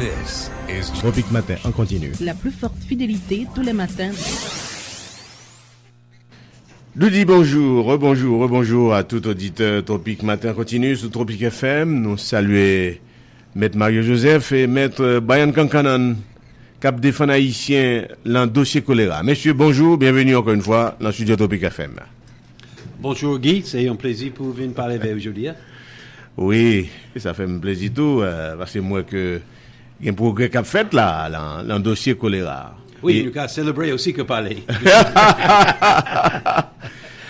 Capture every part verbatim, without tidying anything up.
This is Tropic Matin en continu. La plus forte fidélité tous les matins. Nou di bonjou, rebonjou, rebonjou a tout oditè Tropic Matin en continu sou Tropic F M. Nou salye Mèt Mario Joseph e Mèt Brian Kankanan k ap defann Ayisyen lan dosye kolera. Mesye, bonjou, byenveni ankò yon fwa lan estidyo Tropic F M. Bonjou Guy, se yon plezi pou vin pale avè w jodi a. Wi, sa fè m plezi tou, eh, paske m wè ke gen pwogrè k ap fèt la, lan, lan dosye kolera. Wi, e nou ka selebre osi ke pale.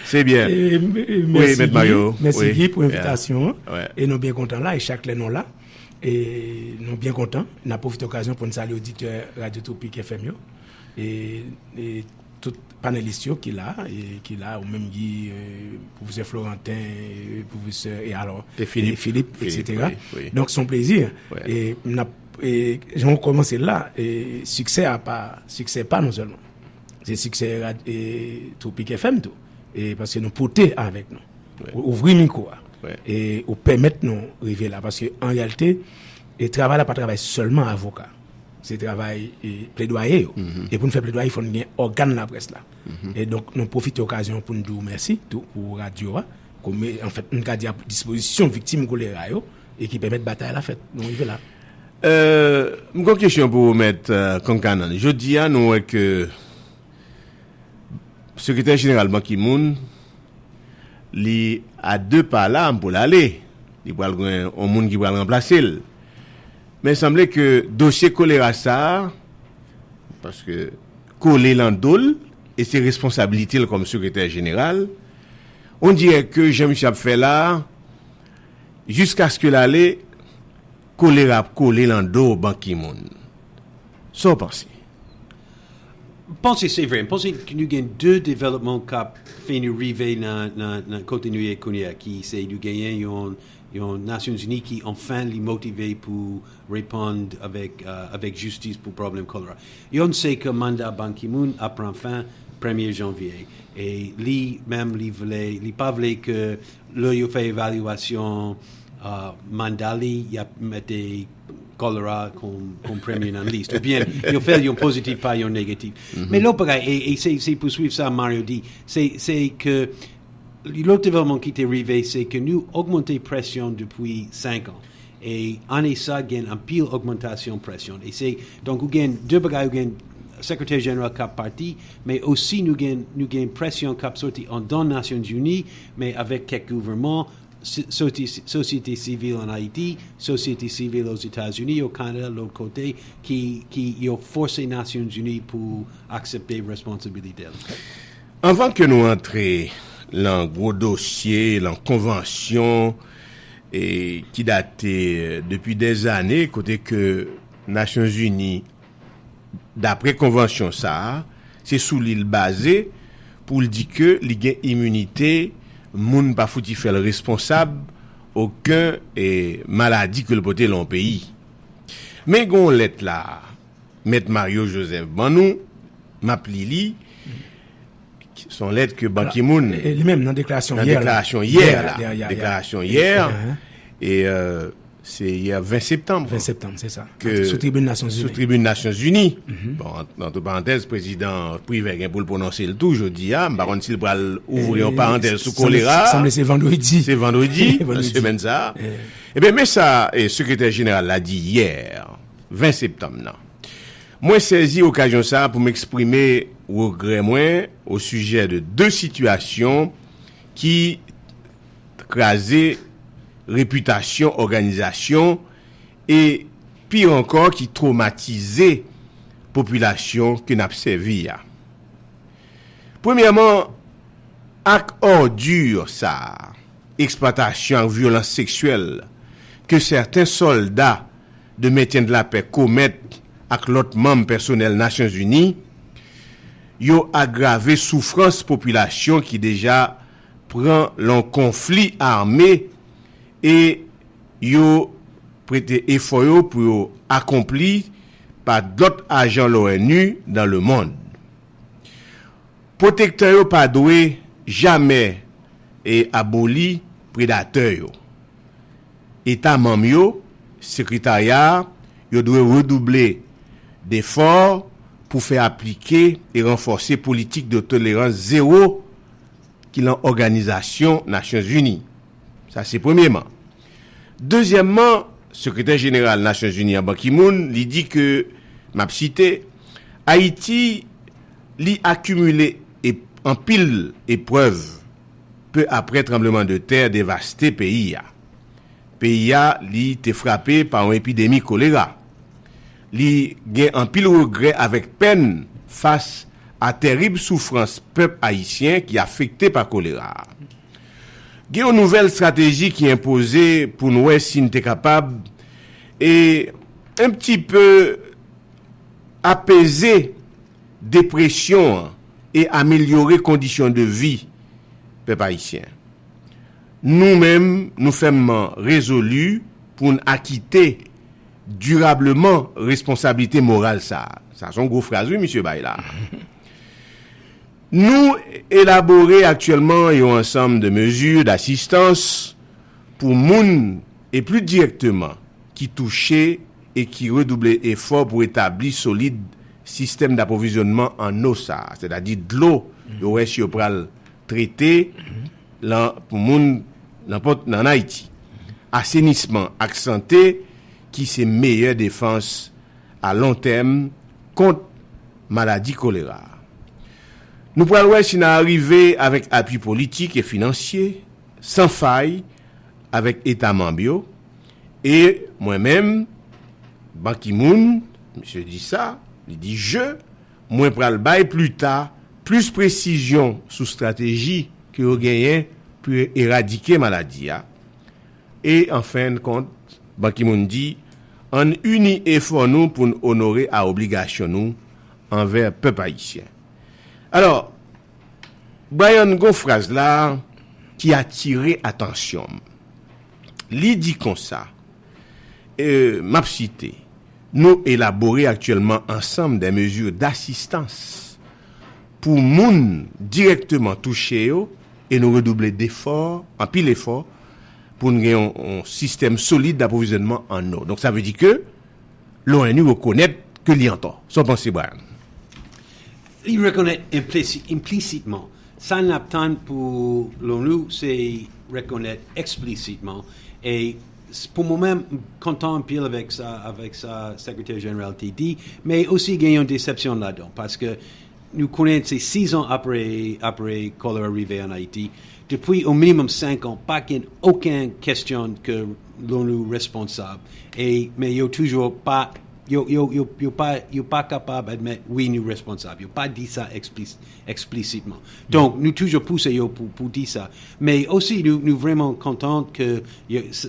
Se byen. E, e, wi, mèsi Mèt Mario. Mèsi Guy pou envitasyon an. E nou byen kontan la, e chak lè nou la. E nou byen kontan. N ap pwofite okazyon pou n salye oditè Radio Tropic F M yo. E, e tout panelis yo ki la, e ki la, ou menm Guy, e, pwofesè Florentin, e pwofesè, e alò, e Philippe, Philippe, etsetera. Wi, wi. Donk, se yon plezi. E n ap, e, jan w kòmanse la, e siksè a pa, siksè pa nou sèlman. Se siksè rad-, e, Tropic F M tou. E paske nou pote avèk nou. Wi. Ou ouvri mikwo a. Wi. E ou pèmèt nou rive la. Paske an reyalite, e travay la pa travay sèlman avoka. Se travay, e, pledwaye yo. E pou n fè pledwaye, fò n gen ògàn laprès la. E donk, nou pwofite okazyon pou n di w mèsi tou pou radyo a. Kòm, anfèt, nou ka di a dispozisyon viktim kolera yo e ki pèmèt batay la fèt. Nou rive la. Euh, m gon kesyon pou ou, Mèt, euh, Kankanan. Jodi a, nou wè ke Sekretè Jeneral Ban Ki-moon, li a de pa la pou l ale. Li pral gen yon moun ki pral ranplase l. Men sanble ke dosye kolera sa a, paske kole lan do l, e se responsablite l kòm sekretè jeneral, on dirè ke jan misye ap fè la a, jiskaske l ale, kolera ap kole lan do Ban Ki-moon. Sa w panse? M panse se vre. M panse nou gen de devlopman k ap fè nou rive nan, nan, nan kote nou ye kounye a, ki se nou genyen yon, yon Nasyonzini ki anfen li motive pou reponn avèk, euh, avèk jistis pou pwoblèm kolera. Youn se ke manda Ban Ki-moon ap pran fen premye janvye. E li menm, li vle, li pa vle ke lè yo fè evalyasyon, euh, manda li, y ap mete kolera kòm, kòm premye nan lis. Oubyen, yo fè yon pozitif pa yon negatif. Men lòt bagay, e, e se, se pou swiv sa Mario di, se, se ke lòt devlopman ki te rive, se ke nou ogmante presyon depi senk an. E ane sa, gen anpil ogmantasyon presyon. E se, donk, ou gen de bagay, ou gen sekretè jeneral k ap pati, men osi nou gen, nou gen presyon k ap soti anndan Nasyonzini, men avèk kèk gouvènman, si-, soti, sosyete sivil an Ayiti, sosyete sivil Ozetazini, o Kanada, lòt kote, ki, ki yo fòse Nasyonzini pou aksepte responsabilite l. Anvan ke nou antre lan gwo dosye, lan konvansyon, e ki date depi dèzane, kote ke Nasyonzini, dapre konvansyon sa a, se sou li l baze pou l di ke li gen iminite, moun pa fouti fè l responsab okenn, e, maladi ke l pote lan yon peyi. Men gen yon lèt la, Mèt Mario Joseph ban nou, m ap li li. Se yon lèt ke Ban Ki-moon, e, li menm nan deklarasyon nan yè la. Deklarasyon yè la. Deklarasyon yè. E, euh, se yè ven septanm. Ven septanm, se sa. Ke sou tribin Nasyonzini. Sou tribin Nasyonzini. Bon, ant, ant parantèz, prezidan Privè gen pou l pwononse l tou jodi a. M pa konn si l pral ouvri yon parantèz sou kolera. Sanble se vandredi. Se vandredi, semèn sa a. Ebyen, men sa, e, sekretè jeneral la di yè, ven septanm nan. Mwen sèzi okazyon sa a pou m eksprime regrè mwen o sijè de de sitiyasyon ki kraze repitasyon òganizasyon e, pi ankò, ki twomatize popilasyon ke n ap sèvi a. Premyèman, ak òdi sa a, eksplwatasyon ak vyolans seksyèl ke sèten sòlda de mentyen de lapè komèt ak lòt manm pèsonèl Nasyonzini, yo agrave soufrans popilasyon ki deja pran lan konfli ame e yo prete efò yo pou yo akonpli pa dòt ajan l'ONU dans le monde. Pwotektè yo pa dwe jamè e aboli predatè yo. Eta manm yo, sekretarya a, yo dwe redouble defò pou fè aplike e ranfòse politik de tolerans zewo ki lan Òganizasyon Nasyon Zini. Sa se premyeman. Dezyèmman, Sekretè Jeneral Nasyonzini an, Ban Ki-moon, li di ke, m ap site, Ayiti, li akimile e-, anpil eprèv pe aprè tranblemanntè devaste peyi a. Peyi a, li te frape pa yon epidemi kolera. Li gen anpil regrè avèk pèn fas a tèrib soufrans pèp ayisyen ki afekte pa kolera a. Gen yon nouvèl estrateji ki enpoze pou n wè si n te kapab e yon pti pe apeze depresyon an e amelyore kondisyon de vi pèp ayisyen. Nou menm, nou fèmman rezoli pou n akite dirableman responsablite moral sa a. Sa se yon gwo fraz, wi, misye bay la. Nou elabore aktyèlman yon ansanm de mezi dasistans pou moun e pli dirèkteman ki touche e ki redouble efò pou etabli solid sistèm dapwovizyonnman an no sa a, sètadi dlo yo wè si yo pral trete lan, pou moun nan pòt nan Ayiti. Asenisman ak sante ki se meyè defans a lon tèm kont maladi kolera. Nou pral wè si n a rive avèk apui politik e finansye san fay avèk eta manm yo, e mwen menm, Ban Ki-moon, misye di sa, li di je, mwen pral bay pli ta plis presizyon sou estrateji ke yo genyen pou eradike maladi a. E an fen de kont, Ban Ki-moon di, ann ini efò nou pou n onore a obligasyon nou anvè pèp ayisyen. Alò, Brian gon fraz la ki atire atansyon m. Li di konsa, e, m ap site, nou elabore aktyèlman ansanm de mezi dasistans pou moun dirèkteman touche yo e nou redouble defò, anpil efò, pou n gen yon, yon sistèm solid dapwovizyonnman an no. Donk, sa vle di ke L O N U rekonèt ke li antò. Sa w panse, Brian? Li rekonèt enplisi-, enplisitman. Sa n ap tann pou l'ONU, se rekonèt eksplisitement. E s- pou mwen menm, m kontan anpil avèk sa, avèk sa Sekretè Jeneral te di, men osi gen yon desepsyon ladan, paske nou konnen se sis an apre, apre kolera rive an Ayiti. Depi o minimòm senk an, pa gen okenn kesyon ke l'ONU responsab. E, men yo toujou pa, yo, yo, yo, yo pa, yo pa kapab admèt, wi, nou responsab. Yo pa di sa eksplis- eksplisitement. Donk, nou toujou pouse yo pou, pou di sa. Men osi, nou, nou vrèman kontan ke yo, s-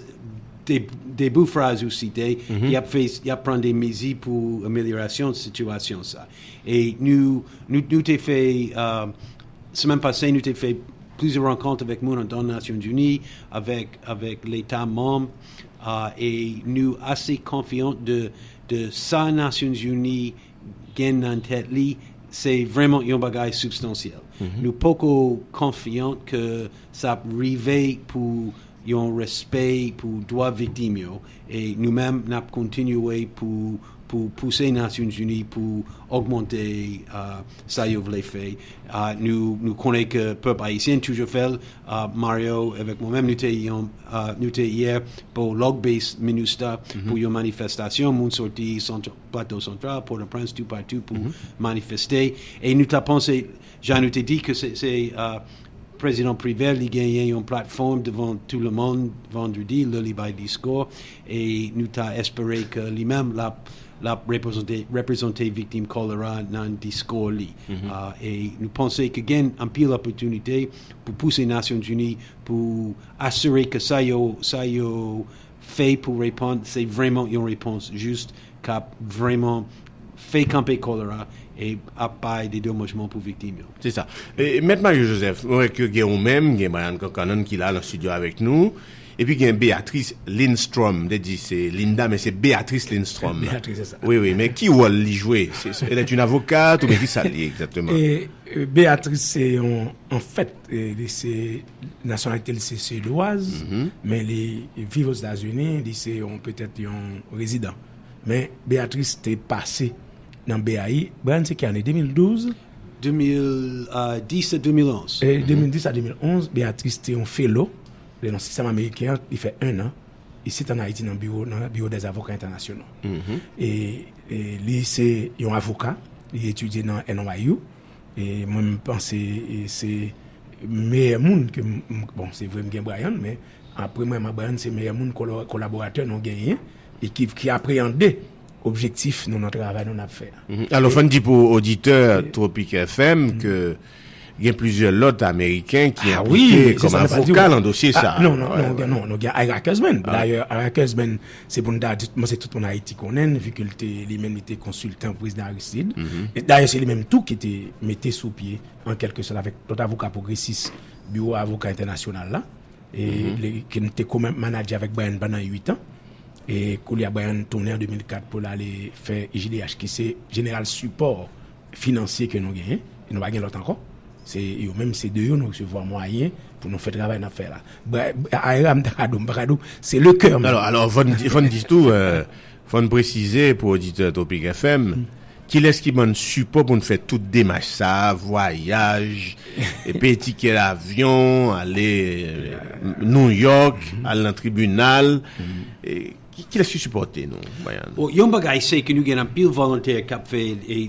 de, de bout fraz ou site, y ap fè, y ap pran de mezi pou amelyorasyon sitiyasyon sa. E nou, nou, nou te fè, uh, semèn pase, nou te fè plizyè rankont avèk moun andan Nasyonzini, avèk, avèk leta manm, uh, e nou ase konfyan de, de sa Nasyonzini gen nan tèt li, se vrèman yon bagay sibstansyèl. Nou poko konfyan ke sa ap rive pou yon respè pou dwa viktim yo, e nou menm n ap kontinye pou, pou pouse Nasyonzini pou ogmante, uh, sa yo vle fè. Uh, nou, nou konnen ke pèp ayisyen toujou fè l, uh, Mario avèk mwen menm, nou te yon, uh, nou te yè pou Log Base Minustah pou yon manifestasyon, moun soti sant- Plato Santral, Pòtoprens, toupatou pou manifeste. E nou ta panse, jan nou te di ke se, se, uh, Prezidan Privert, li genyen yon platfòm devan tout le monde vandredi, lè li bay diskou, e nou ta espere ke li menm l ap, l ap reprezante, reprezante viktim kolera nan diskou li. Uh, e nou panse ke gen anpil opòtinite pou pouse Nasyonzini pou asire ke sa yo, sa yo fè pou reponn, se vrèman yon repons jis k ap vrèman fè kanpe kolera e ap bay dedomajman pou viktim yo. Se sa. E, Mèt Mario Joseph, mwen wè ke gen ou menm, gen Brian Concannon ki la nan estidyo avèk nou, epi gen Beatrice Lindstrom, m te di se Linda, men se Beatrice Lindstrom. Beatrice, se sa. Wi, wi, men ki wòl li jwe? Se, se, elle est une avocate, oubyen ki sa l ye egzakteman? E, e, Beatrice, se yon, anfèt, e, li se, nasyonalite li se suédoise, men li viv Ozetazini, li se yon, petèt yon rezidan. Men Beatrice te pase nan B A I. Brian, se ki ane? De mil douz? De mil dis a de mil onz. E de mil dis a de mil onz, Beatrice te yon fellow nan sistèm ameriken an, li fè en an isit ann Ayiti nan biwo, nan Bureau des Avocats Internationaux. E, e li se yon avoka, li etidye nan N Y U. E mwen, m panse e se meyè moun ke m, m- bon, se vre m gen Brian, men apre mwen, mwen Brian se meyè moun, kolo- kolaboratè nou genyen e ki, ki apreyande objektif nou nan travay nou n ap fè a. Mhm. Alò, fò n di pou oditè Tropic F M ke gen plizyè lòt Ameriken ki Ah enplike wi, se kòm sa, n ap di avoka w. Nan dosye sa. Ah, non, non, non, gen- non, nou gen Ira Kuzman. Dayè, Ira Kuzman, se pou n ta di, mwen se tout moun Ayiti konnen l, vi ke l te, li menm, li te konsiltan prezidan Aristide. E dayè, se li menm tou ki te mete sou pye, an kèlke sòt, avèk lòt avoka pwogresis, Biwo Avoka Entènasyonal la, e li, ke n te ko-manadje avèk Brian pandan uit an. E koulye a, Brian tounen an de mil kat pou l ale fè I J D H, ki se jeneral sipò finansye ke nou genyen. E nou pa gen lòt ankò. Se yo menm, se de yo nou resevwa mwayen pou nou fè travay n ap fè la. Ira, m ta ka di w, m pa ka di w, se le kè m. Alò, alò, fò n di, fò n di tou, euh, fò n presize pou oditè Tropic F M, kilès ki ban n sipò pou n fè tout demach sa, vwayaj, e peye tikè avyon, ale euh, New York, al nan tribinal, e ki, kilès ki sipòte nou, Brian? Bon, yon bagay se ke nou gen anpil volontè k ap fè, e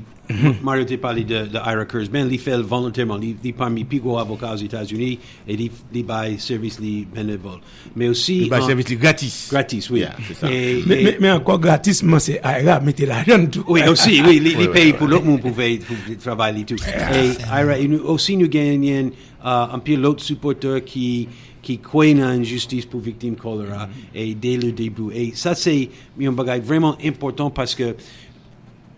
Mario te pale de, de Ira Kurzban, li fè l volontèman, li, li pami pi gwo avoka Ozetazini, e li, li bay sèvis li benevòl. Men osi, Li bay an- sèvis li gratis. Gratis, wi. Yeah, se sa. E- Men, e- men, men ankò gratis, men se Ira mete lajan l tou. Wi, osi, wi, li, li Wi, peye wi, pou wi. Lòt moun pou fè, pou travay li tou. E Ira, e nou, osi nou genyen uh, anpil lòt sipòtè ki, ki kwè nan enjistis pou viktim kolera e ede yo debout. E sa se yon bagay vrèman enpòtan paske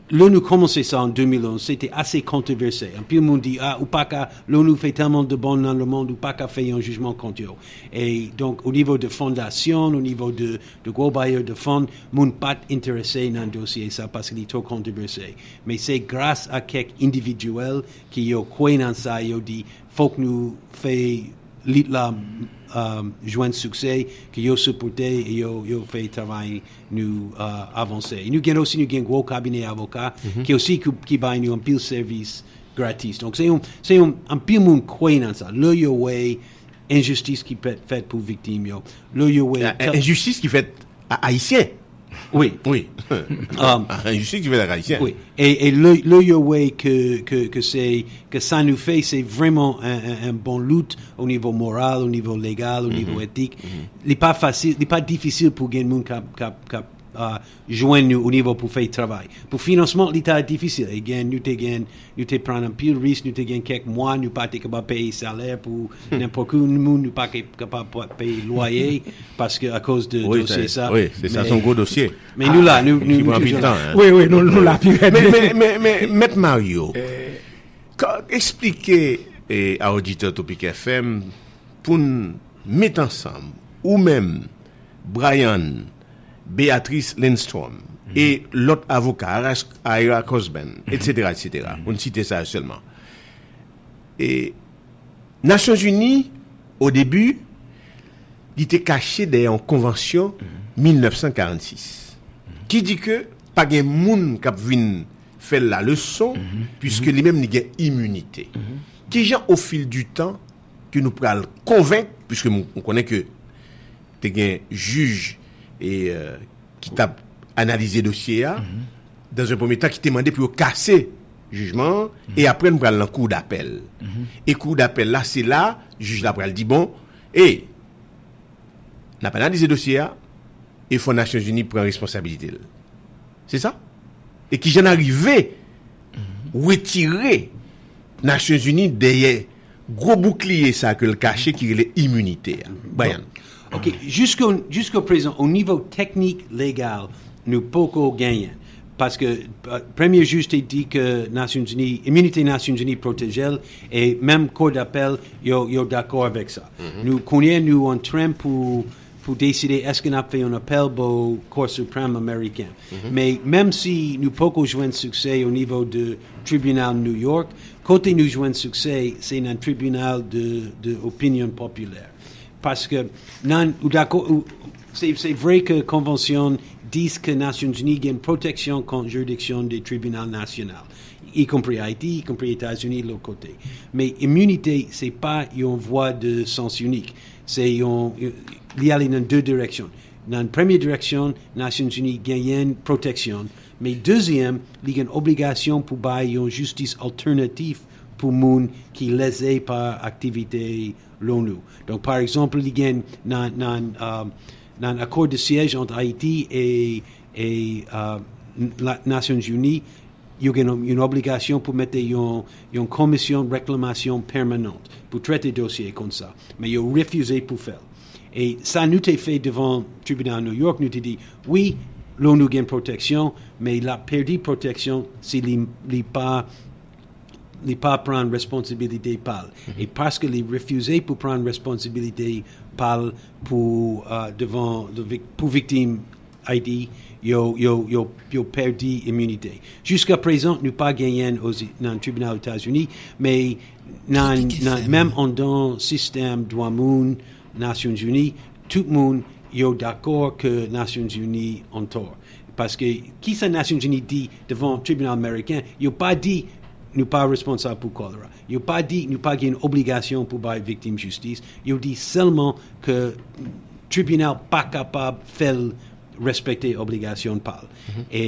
lè nou kòmanse sa an de mil onz, se te ase kontwovèse. Anpil moun di, ah, ou pa ka, lè nou fè tèlman de bon nan lemonn, ou pa ka fè yon jijman kont yo. E donk, o nivo de fondasyon, o nivo de, de gwo bayè de fon, moun pa t enterese nan dosye sa paske li twò kontwovèse. Men se gras a kèk endividyèl ki yo kwè nan sa, yo di, fòk nou fè lit la um, jwenn siksè, ke yo sipòte e yo, yo fè travay nou uh, avanse. E nou gen osi, nou gen gwo kabinè avoka ki osi ki, ki bay nou anpil sèvis gratis. Donk se yon, se yon, anpil moun kwè nan sa. Lè yo wè enjistis ki fèt, fèt pou viktim yo. Lè yo wè Enjistis ki fèt a Ayisyen. Wi. Wi. Um, Enjistis ki fèt ak Ayisyen. Wi. E, e lè, lè yo wè ke, ke, ke se, ke sa nou fè, se vrèman en, en, en bon lit o nivo moral, o nivo legal, o nivo etik. Li pa fasil, li pa difisil pou gen moun k ap, k ap, k ap uh, jwenn nou o nivo pou fè travay. Pou finansman, li ta difisil. E gen, nou te gen, nou te pran anpil risk, nou te gen kèk mwa, nou pa te kapab peye salè pou nenpòt ki moun, nou pa te kapab peye lwaye, paske akoz de Wi, dosye se- sa. wi, se sa, se yon gwo dosye. Men nou la, nou, nou, Ki nou pran anpil toujou tan, la. Hein. Wi, wi, nou, nou la pi rèd. Men, men, men, men, Mèt Mario, ka- eksplike eh, a oditè Tropic F M pou n met ansanm, ou menm, Brian, Beatrice Lindstrom, e lòt avoka, Ira Kurzban, etsetera, etsetera. Pou n site sa yo sèlman. E Nasyonzini, o debi, li te kache dèyè yon konvansyon mil nèf san karannsis ki di ke pa gen moun k ap vin fè l laleson, piske li menm li gen iminite. Kijan, o fil di tan, ke nou pral konvenk, piske m, m konnen ke te gen jij e, euh, ki t ap analize dosye a, dans un premier temps, ki te mande pou yo kase jijman an, e apre n pral nan kou dapèl. E kou dapèl la, se la, jij la pral di, bon, e, n ap analize dosye a, e fò Nasyonzini pran responsabilite l. Se sa? E kijan n arive retire Nasyonzini dèyè gwo boukliye sa ke l kache ki rele iminite a? Brian. Ok, jiska, jiska prezan, o nivo teknik legal, nou poko genyen. Paske uh, premye jij te di ke Nasyonzini, iminite Nasyonzini pwoteje l, e menm kou dapèl, yo, yo dakò avèk sa. Nou konnen nou antren pou, pou deside èske n ap fè yon apèl bò Cour Suprême Ameriken. Men menm si nou poko jwenn siksè o nivo de tribinal New York, kote nou jwenn siksè, se nan tribinal de, de opinion populaire. Paske nan, ou dakò, ou- se, se vre ke konvansyon di ke Nasyonzini gen pwoteksyon kont jiridiksyon de tribinal nasyonal, ikonpri Ayiti, ikonpri Etazini, lòt kote. Men iminite, se pa yon vwa de sans inik. Se yon, li ale nan de direksyon. Nan premye direksyon, Nasyonzini genyen pwoteksyon. Men dezyèm, li gen obligasyon pou bay yon jistis altènatif pou moun ki leze pa aktivite l'ONU. Donk, pa egzanp, li gen nan, nan, euh, nan akò de syèj ant Ayiti e, e euh, la, Nasyonzini, yo gen yon, yon obligasyon pou mete yon, yon komisyon reklamasyon pèmanan pou trete dosye konsa. Men yo refize pou fè l. E sa nou te fè devan tribinal New York, nou te di, wi, l'ONU gen pwoteksyon, men l ap pèdi pwoteksyon si li, li pa li pa pran responsibilite pa l. E paske li refize pou pran responsibilite pa l pou, euh, devan, de vik-, pou viktim Ayiti, yo, yo, yo, yo pèdi iminite. Jiska prezan, nou pa genyen nan tribinal Etazini, men nan, nan, menm anndan sistèm dwa moun Nasyonzini, tout moun yo dakò ke Nasyonzini antò. Paske, kisa Nasyonzini di devan tribinal ameriken, yo pa di nou pa responsab pou kolera. Yo pa di nou pa gen obligasyon pou bay viktim jistis. Yo di sèlman ke tribinal pa kapab fè l respekte obligasyon pa l. E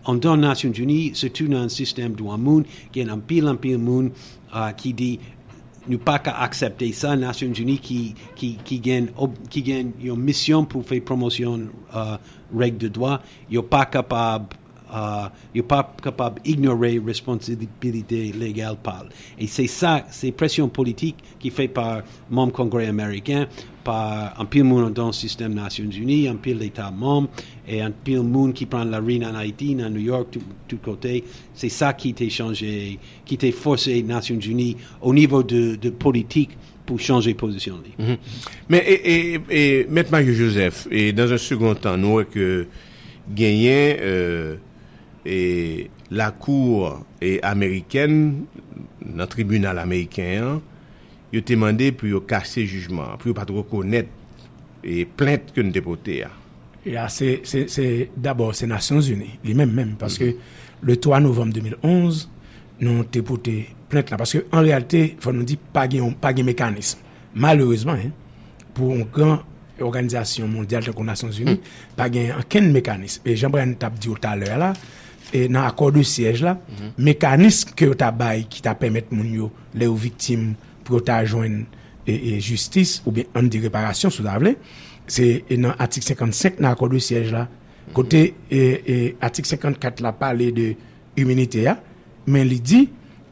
anndan Nasyonzini, sitou nan sistèm dwa moun, gen anpil, anpil moun, euh, ki di nou pa ka aksepte sa, Nasyonzini ki, ki, ki gen, ki gen yon misyon pou fè pwomosyon, euh, règ de dwa, yo pa kapab, euh, yo pa kapab inyore responsibilite legal pa l. E se sa, se presyon politik ki fè pa manm Kongrè ameriken, pa anpil moun anndan sistèm Nasyonzini, anpil leta manm, e anpil moun ki pran lari nan Ayiti, nan New York, tout, tout kote. Se sa ki te chanje, ki te fòse Nasyonzini o nivo de, de politik pou chanje pozisyon li. Men e, e, e, Mèt Mario Joseph, e dans un second temps, nou wè ke genyen, euh, e, lakou, e, amerikèn, nan tribinal ameriken an, yo te mande pou yo kase jijman an, pou yo pa t rekonèt, e, plent ke nou te pote a. Ya, se, se, se, dabò, se Nasyonzini, li menm menm, paske le twa novanm de mil onz, nou te pote plent la. Paske, an reyalite, fò nou di, pa gen, pa gen mekanis. Malerezman, en, pou yon gran òganizasyon mondyal tankou Nasyonzini, pa gen okenn mekanis. E jan Brian t ap di w talè a la, e nan akò de syèj la, mekanis ke yo ta bay ki ta pèmèt moun yo, lè yo viktim, pou yo ta jwenn e, e jistis, oubyen ann di reparasyon, si w ta vle, se e nan atik senkannsenk nan akò de syèj la, kote e, e atik senkannkat la pale de iminite a, men li di,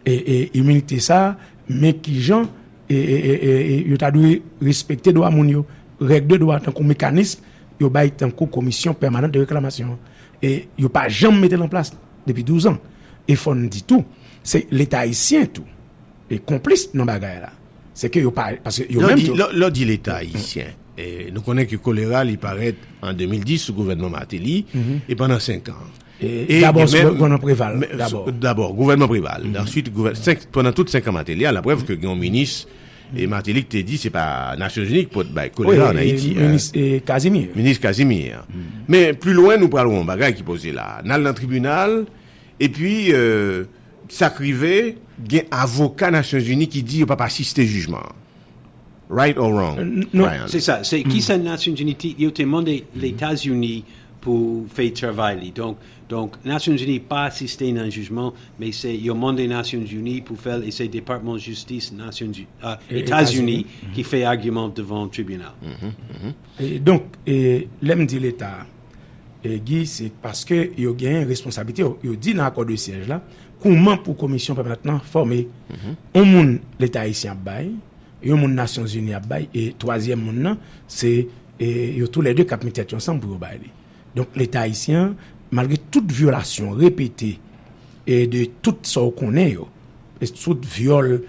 e, e iminite sa a, men kijan e, e, e, e, e yo ta dwe respekte dwa moun yo, règ de dwa, tankou mekanis yo bay tankou komisyon pèmanan de reklamasyon. E yo pa janm mete l an plas depi douz an. E fò n di tou, se Leta ayisyen tou e konplis nan bagay la. Se ke yo pa, paske yo menm tou. Lè w di Leta ayisyen, e, nou konnen ke kolera li parèt an de mil dis sou gouvènman Martelly, e pandan senk an. E, e dabò sou gouvènman Preval. Dabò, gouvènman Preval. Answit, pandan tout senk an Martelly a, laprèv ke gen yon minis, e Martelly ki te di se pa Nasyonzini ki pot bay kolera an Ayiti. Minis Casimir. Minis Casimir. Men pli lwen nou pral wè yon bagay ki poze la. N al nan tribinal, epi, e, sa k rive, gen avoka Nasyonzini ki di yo p ap asiste jijman an. Right or wrong, Brian? Se sa, se kisa Nasyonzini te, yo te mande Letazini pou fè travay li. Donk, donk Nasyonzini pa asiste nan jijman, men se yo mande Nasyonzini pou fè l, e se Depatman Jistis Nasyonzini, Etazini ki fè agiman devan tribinal. E donk, e, lè m di Leta, e, Guy, se paske yo gen responsablite, yo, yo di nan akò de syèj la, kouman pou komisyon pèmanan fòme. Yon moun Leta ayisyen ap bay, yon moun Nasyonzini ap bay, e twazyèm moun nan, se, e, yo toulède k ap met tèt yo ansanm pou yo bay li. Donk, Leta ayisyen an, malgre tout vyolasyon repete, e de tout sa w konnen yo, e tout vyòl,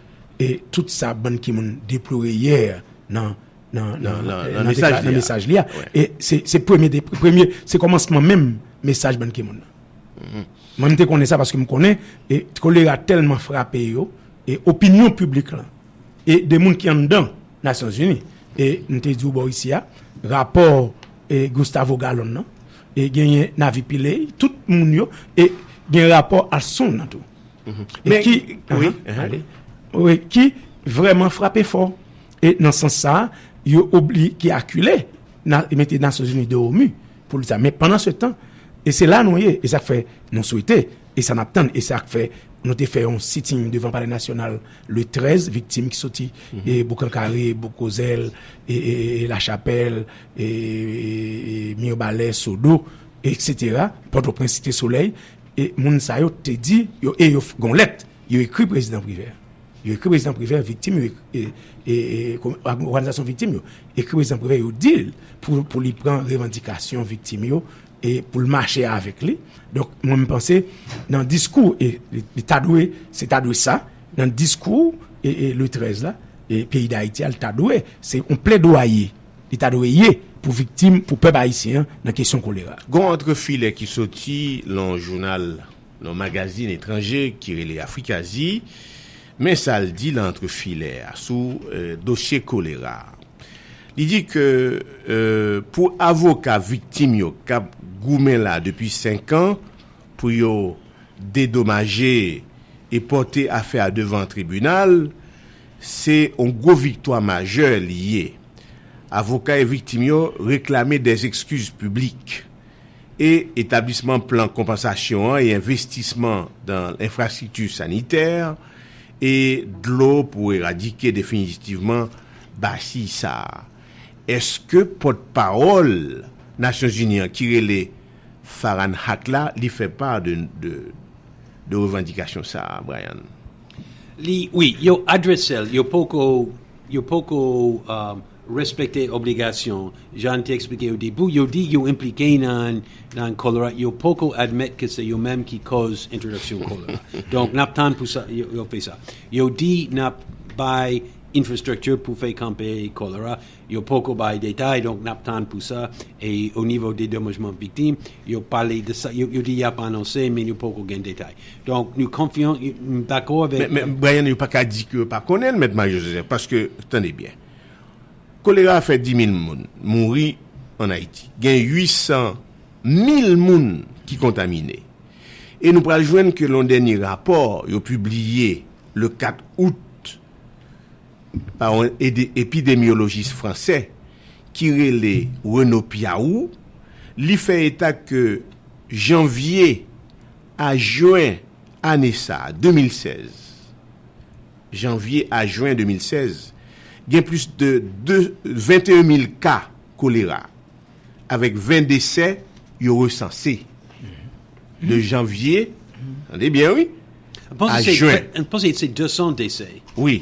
e tout sa Ban Ki-moon deplore yè nan, nan, nan, nan mesaj li a. E se, se premye, premye, se kòmansman menm mesaj Ban Ki-moon nan. Mwen, m te konnen sa paske m konnen, e kolera tèlman frape yo, e opinyon piblik lan, e de moun ki anndan Nasyonzini. E m te di w bò isi a, rapò, e Gustavo Gallon nan, e genyen navi pile, tout moun yo, e gen rapò Alston nan tou. E Men, ki, wi, ahan, ale. Wi, ki vrèman frape fò. E nan sans sa, yo obli, ki akile, na, mete Nasyonzini de omi pou li sa. Men pandan se tan, e se la nou ye, e sa k fè nou swete, e sa n ap tann, e sa k fè nou te fè yon sitting devan Palè Nasyonal le trèz, viktim ki soti, e, Boukan Kare, Bouk Ozèl, e, e, e Lachapèl, e, e, e Mibalè, Sodo, etsetera, Pòtoprens, Site Solèy, e moun sa yo te di, yo, e yo f-, gon lèt, yo ekri prezidan Privè. Yo ekri prezidan Privè, viktim, yo ek-, e, e, e, kom-, òganizasyon viktim yo, ekri prezidan Privè, yo di l pou, pou li pran revandikasyon viktim yo, e pou l mache avèk li. Donk, mwen, m panse, nan diskou, e li, li ta dwe, se ta dwe sa, nan diskou, e, e le trèz la, e peyi Dayiti a, li ta dwe, se yon pledwaye, li ta dwe ye pou viktim, pou pèp ayisyen an nan kesyon kolera. Gon antrefilè ki soti nan yon jounal, nan yon magazin etranje ki rele Afrikazi, men sa l di nan antrefilè a sou, e, dosye kolera a. Li di ke, e, pou avoka viktim yo k ap goumen la depi senk an pou yo dedomaje e pòte afè a devan tribinal, se yon gwo viktwa majè li ye. Avoka e viktim yo reklame des excuses publiques e etablisman plan konpansasyon an e envestisman dan enfrastrikti sanitè e dlo pou eradike definitivman basi sa a. Èske pòtpawòl Nasyonzini an ki rele Farhan Haq la, li fè pa de, de, de revandikasyon sa a, Brian? Li, wi, yo adrese l, yo poko, yo poko, um, respekte obligasyon. Jan te eksplike yo depi, yo di yo enplike nan, nan kolera, yo poko admèt ke se yo menm ki koz entwodiksyon kolera. Donk, n ap tann pou sa, yo, yo fè sa. Yo di n ap bay enfrastrikti pou fè kanpe kolera. Yo poko bay detay, donk n ap tann pou sa. E o nivo dedomajman viktim, yo pale de sa, yo, yo di y ap anonse, men yo poko gen detay. Donk, nou konfyan, m dakò avèk Men, men, Brian, yo pa ka di ke yo pa konnen l, Mèt Mario Joseph, paske, tande byen, kolera a fè dis mil moun mouri ann Ayiti. Gen uit san mil moun ki kontamine. E nou pral jwenn ke yon dènye rapò yo pibliye le kat out pa yon ede-, epidemiyolojis fransè ki rele Renaud Piaroux, li fè eta ke janvye a jen ane sa a, de mil sèz, janvye a jen de mil sèz, gen plis de, de, venteyen mil ka kolera, avèk ven desè yo resanse. De janvye, tande byen, wi, M panse a se, jen. M panse se de san desè. Wi.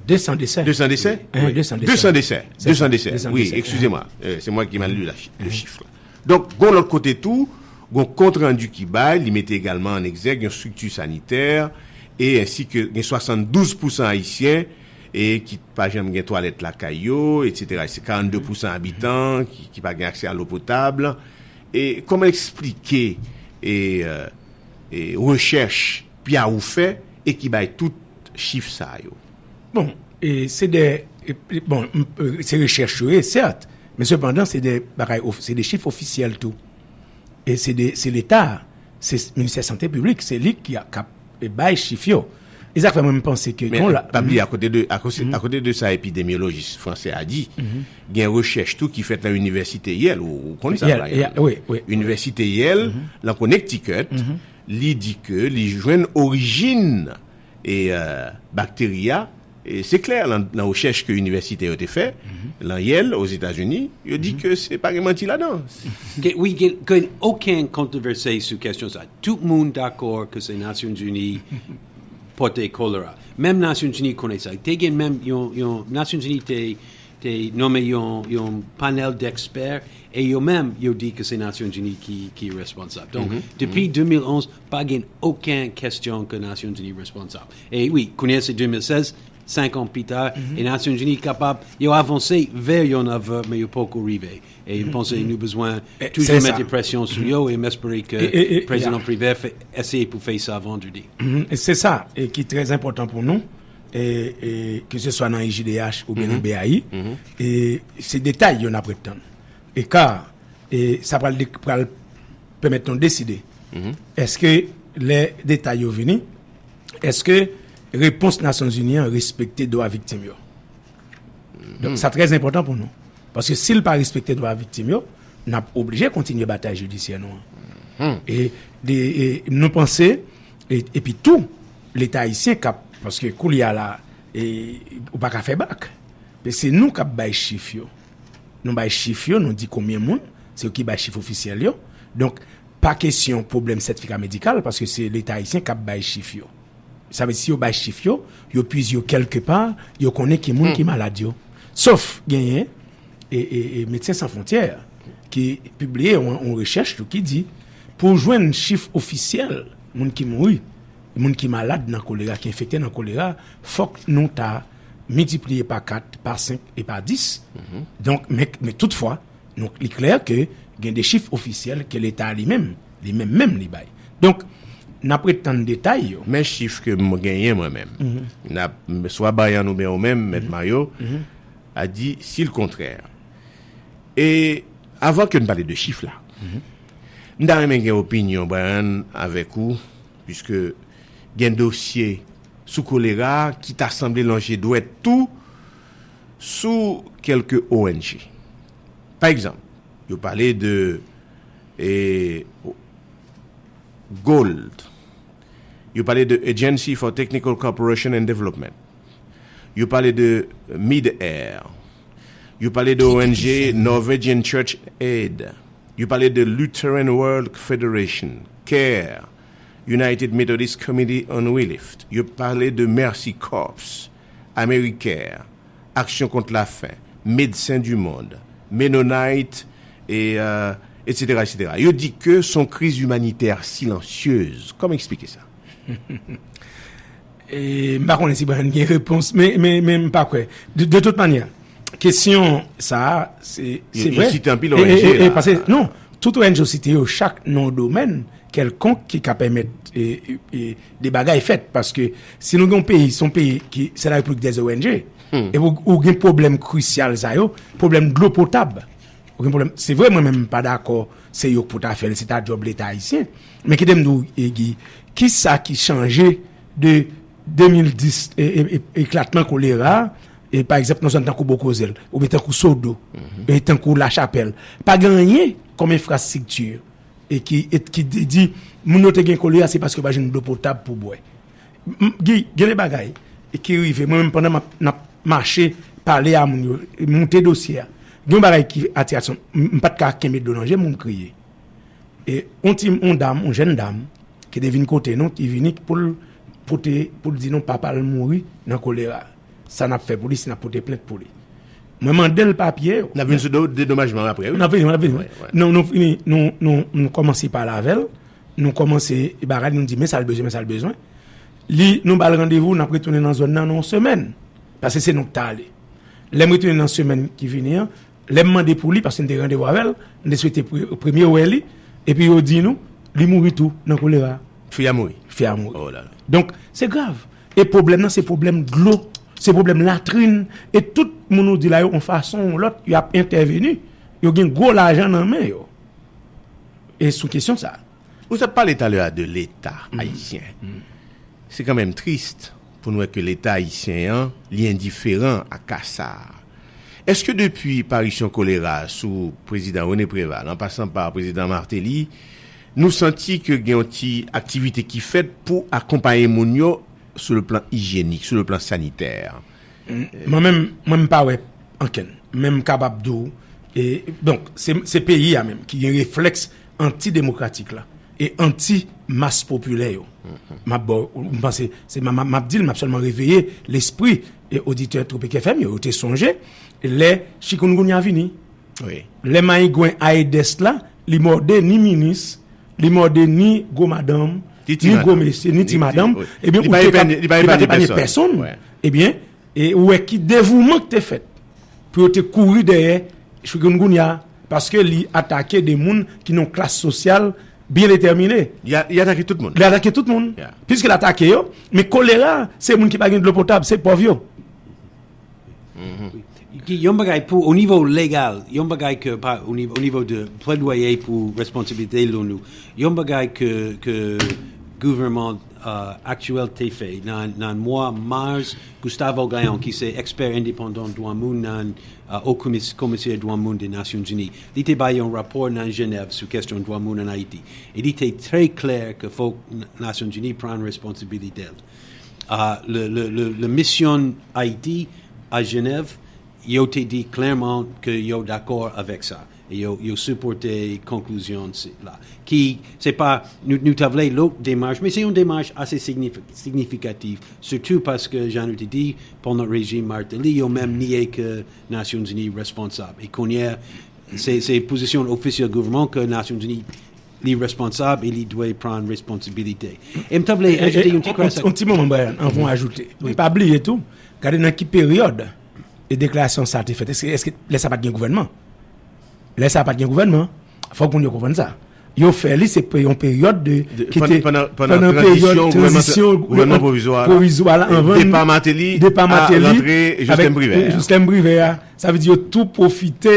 De san desè. De san desè? Wi. Wi. De san desè. De san desè. De san desè. Wi, excusez-moi. Euh, c'est moi qui mal lu la chi-, le chiffre la. Donk, gon lòt kote tou, gon kontrandi ki bay, li mete egalman an egzèk yon estrikti sanitè, e ensi ke gen swasanndouz pousan ayisyen e ki pa janm gen twalèt lakay yo, etsetera. Se karannde pousan abitan ki, ki pa gen aksè a lo potab. E kòman eksplike, e, euh, e rechèch Piaroux fè e ki bay tout chif sa yo? Bon, e se de, e, e, bon, m, e, se rechèch yo ye, sèt, men sepandan, se de bagay of-, se de chif ofisyèl tou. E se de, se Leta, se Ministè Sante Piblik, se li ki a, k ap, e, bay chif yo. E sa k fè mwen, m panse ke Men, gon la pa bliye, akote de, akote, akote de sa epidemiyolojis fransè a di, gen rechèch tou ki fèt nan inivèsite Yale, ou, ou konn sa, Yale, Brian? Yale, wi, wi, wi. Inivèsite Yale, nan Connecticut, li di ke li jwenn orijin e, euh, bakteri a, e se klè, nan, nan rechèch ke inivèsite yo te fè, nan Yale, Ozetazini, yo di ke se pa gen manti ladan. Gen, wi, gen, gen okenn kontwovèse sou kesyon sa. Tout moun dakò ke se Nasyonzini pote kolera. Menm Nasyonzini konnen sa. Te gen menm yon, yon, Nasyonzini te, te nonmen yon, yon panèl dekspè, e yo menm, yo di ke se Nasyonzini ki, ki responsab. Donk, depi de mil onz, pa gen okenn kesyon ke Nasyonzini responsab. E wi, kounye a se de mil sèz, senk an pita, e Nasyonzini kapab, yo avanse vè yon avè, men yo poko rive. E m panse nou bezwen toujou mete presyon sou yo, e m espere ke Prezidan Privè fè, eseye pou fè sa vandredi. Mhm. E se sa, e ki trè enpòtan pou nou, e, e ke se swa nan I J D H oubyen nan B A I, e se detay yo n ap ret tann. E ka, e sa pral, pral pèmèt nou deside, èske lè detay yo vini, èske repons Nasyonzini an respekte dwa viktim yo? Donk, sa trè enpòtan pou nou. Paske si l pa respekte dwa viktim yo, n ap oblije kontinye batay jidisyè nou an. E, de, e nou panse, e, epi tou, Leta ayisyen k ap, paske koulye a la, e, ou pa ka fè bak. Men se nou k ap bay chif yo. Nou bay chif yo, nou di konbyen moun, se yo ki bay chif ofisyèl yo. Donk, pa kesyon pwoblèm sètifika medikal, paske se Leta ayisyen k ap bay chif yo. Sa vle di, si yo bay chif yo, yo pwize yo kèlke pa, yo konnen ki moun ki malad yo. Sof genyen, e, e, e Medsen San Fwontyè ki pibliye yon, yon rechèch tou ki di, pou jwenn chif ofisyèl moun ki mouri, moun ki malad nan kolera, ki enfekte nan kolera, fòk nou ta miltipliye pa kat, pa senk e pa dis. Donk, men, men toutfwa, donk, li klè ke gen de chif ofisyèl ke Leta li menm, li menm menm li bay. Donk, n ap ret tann detay yo. Men chif ke m genyen mwen menm. N ap swa bay an oubyen ou menm, Mèt Mayo, a di si l kontrè. E avan ke n pale de chif la, m ta renmen gen opinyon Brian avèk ou, piske gen dosye sou kolera ki ta sanble lonje dwèt tou sou kèlke O N G. Pa egzanp, yo pale de, e, GOLD. Yo pale de Agency for Technical Cooperation and Development. Yo pale de Mid-Air. Yo pale de O N G Norwegian Church Aid. Yo pale de Lutheran World Federation, care, United Methodist Committee on Relief. Yo pale de Mercy Corps, Americare, Action Contre la Faim, Médecins du Monde, Mennonite, e, euh, et cetera, et cetera. Yo di ke se yon kriz imanitè silansyez. Kòman eksplike sa? E, m pa konnen si Brian gen repons, men, men, men m pa kwè. De, de tout manyè, kesyon sa a, se, se vre. Yo site anpil O N G la. E, e, e, paske, non, tout O N G yo site yo, chak nan yon domèn kèlkonk ki ka pèmèt, e, e, e, de bagay fèt. Paske si nou gen yon peyi, se yon peyi ki, se la Repiblik dè O N G, epi ou, ou gen pwoblèm krisyal sa yo, pwoblèm dlo potab, ou gen pwoblèm. Se vre, mwen menm, m pa dakò se yo k pou ta fè l, se ta djòb Leta ayisyen. Men kite m di w, e, Guy, kisa ki chanje de de mil dis, e, e, e, eklatman kolera, e, pa egzanp, nan zòn tankou Bokozèl, oubyen tankou Sodo, e tankou Lachapèl, pa gen anyen kòm enfrastrikti, e ki, e ki di, di, moun yo te gen kolera, se paske yo pa jwenn dlo potab pou bwè. M, m, Guy, gen de bagay, e ki rive, mwen menm pandan m ap, n ap mache, pale a moun yo, e, moute dosye a. Gen yon bagay ki atire atansyon m, m pa t ka kenbe dlo nan je m, m kriye. E yon ti, yon dam, yon jèn dam, ki te vin kote nou, ki vini pou l pote, pou l di nou papa l mouri nan kolera. Sa n ap fè pou li, si n ap pote plent pou li. Mwen mande l papye yo. N ap vin sou do, dedomajman apre, wi. N ap vini, n ap vini. Wi, wi. Nou, nou vini, nou, nou, nou kòmanse pale avè l. Nou kòmanse bagay, nou di, men sa l bezwen, men sa l bezwen. Li, nou ba l randevou, n ap retounen nan zòn nan, nan yon semèn. Paske se nou k ta ale. Lè m retounen nan semèn ki vini an, lè m mande pou li, paske m te gen randevou avè l, m te swete pre-, premye wè li, epi yo di nou, li mouri tou nan kolera. Fi a mouri. Fi a mouri. Oh là là. Donk, se grav. E pwoblèm nan, se pwoblèm dlo, se pwoblèm latrin, e tout moun ou di la yo, yon fason ou lòt, y ap entèveni, yo gen gwo lajan nan men yo. E sou kesyon sa a. Ou t ap pale talè a de Leta ayisyen. Se kanmenm tris pou n wè ke Leta ayisyen an, li endiferan a ka sa a. Èske depi parisyon kolera sou prezidan René Préval, an pasan pa prezidan Martelly, nou santi ke gen yon ti aktivite ki fèt pou akonpaye moun yo sou le plan ijyenik, sou le plan sanitè? Mwen menm, mwen m pa wè ankenn. Men m kapab di w, e, donk, se, se peyi a menm ki gen reflèks antidemokratik la e anti mas popilè yo. M ap ba w, m panse, se, m, m, m ap di l, m ap sèlman reveye lespri e oditè Tropic F M yo, yo te sonje lè chikungunya vini. Wi. Lè mayigwen Aedes la, li mòde ni minis, li mòde ni gwo madanm, ni gwo mesye, ni ti madanm, wi. Ebyen, ou te ka, li pa t epanye pèsonn. Wi. Ebyen, e ou wè ki devouman ki te fèt pou yo te kouri dèyè chikungunya, paske li atake de moun ki nan yon klas sosyal byen detèmine. Li a-, li atake tout moun. Li atake tout moun. Yeah. Piske l atake yo, men kolera, se moun ki pa gen dlo potab, se pòv yo. Mhm. Ki yon bagay pou, o nivo legal, yon bagay ke pa, o nivo, o nivo de plaidoyer pou responsibilite l'ONU, yon bagay ke, ke gouvènman uh, aktyèl te fè nan, nan mwa mas, Gustavo Gayon, ki se ekspè endepandan dwa moun nan uh, o komisè dwa moun de Nasyonzini, li te bay yon rapò nan Jenèv sou kesyon dwa moun an Ayiti. E li te trè klè ke fok Nasyonzini pran responsibilite l. Uh, le, le, le, le misyon Ayiti a Jenèv, yo te di klèman ke yo dakò avèk sa. E yo, yo sipòte konklizyon la. Ki, se pa, nou, nou ta vle lòt demach, men se yon demach ase signifikatif, sitou paske, jan nou te di, pandan rejim Martelly, yo menm niye ke Nasyonzini responsab. E kounye a, se, se pozisyon ofisyèl gouvènman ke Nasyonzini li responsab e li dwe pran responsibilite. E m ta vle ajoute yon ti kras. Yon ti moman, Brian, anvan w ajoute. Men pa bliye tou, gade nan ki peryòd e deklarasyon sa te fèt. Èske, èske lè sa pa t gen gouvènman? Lè sa pa t gen gouvènman. Fòk moun yo konprann sa. Yo fè li, se yon peryòd de, ki te pandan, pandan tranzisyon, gouvènman pwovizwa la, anvan depa Martelly, depa Martelly, rantre Joslèn Privè. Joslèn Privè a. Sa vle di yo tou pwofite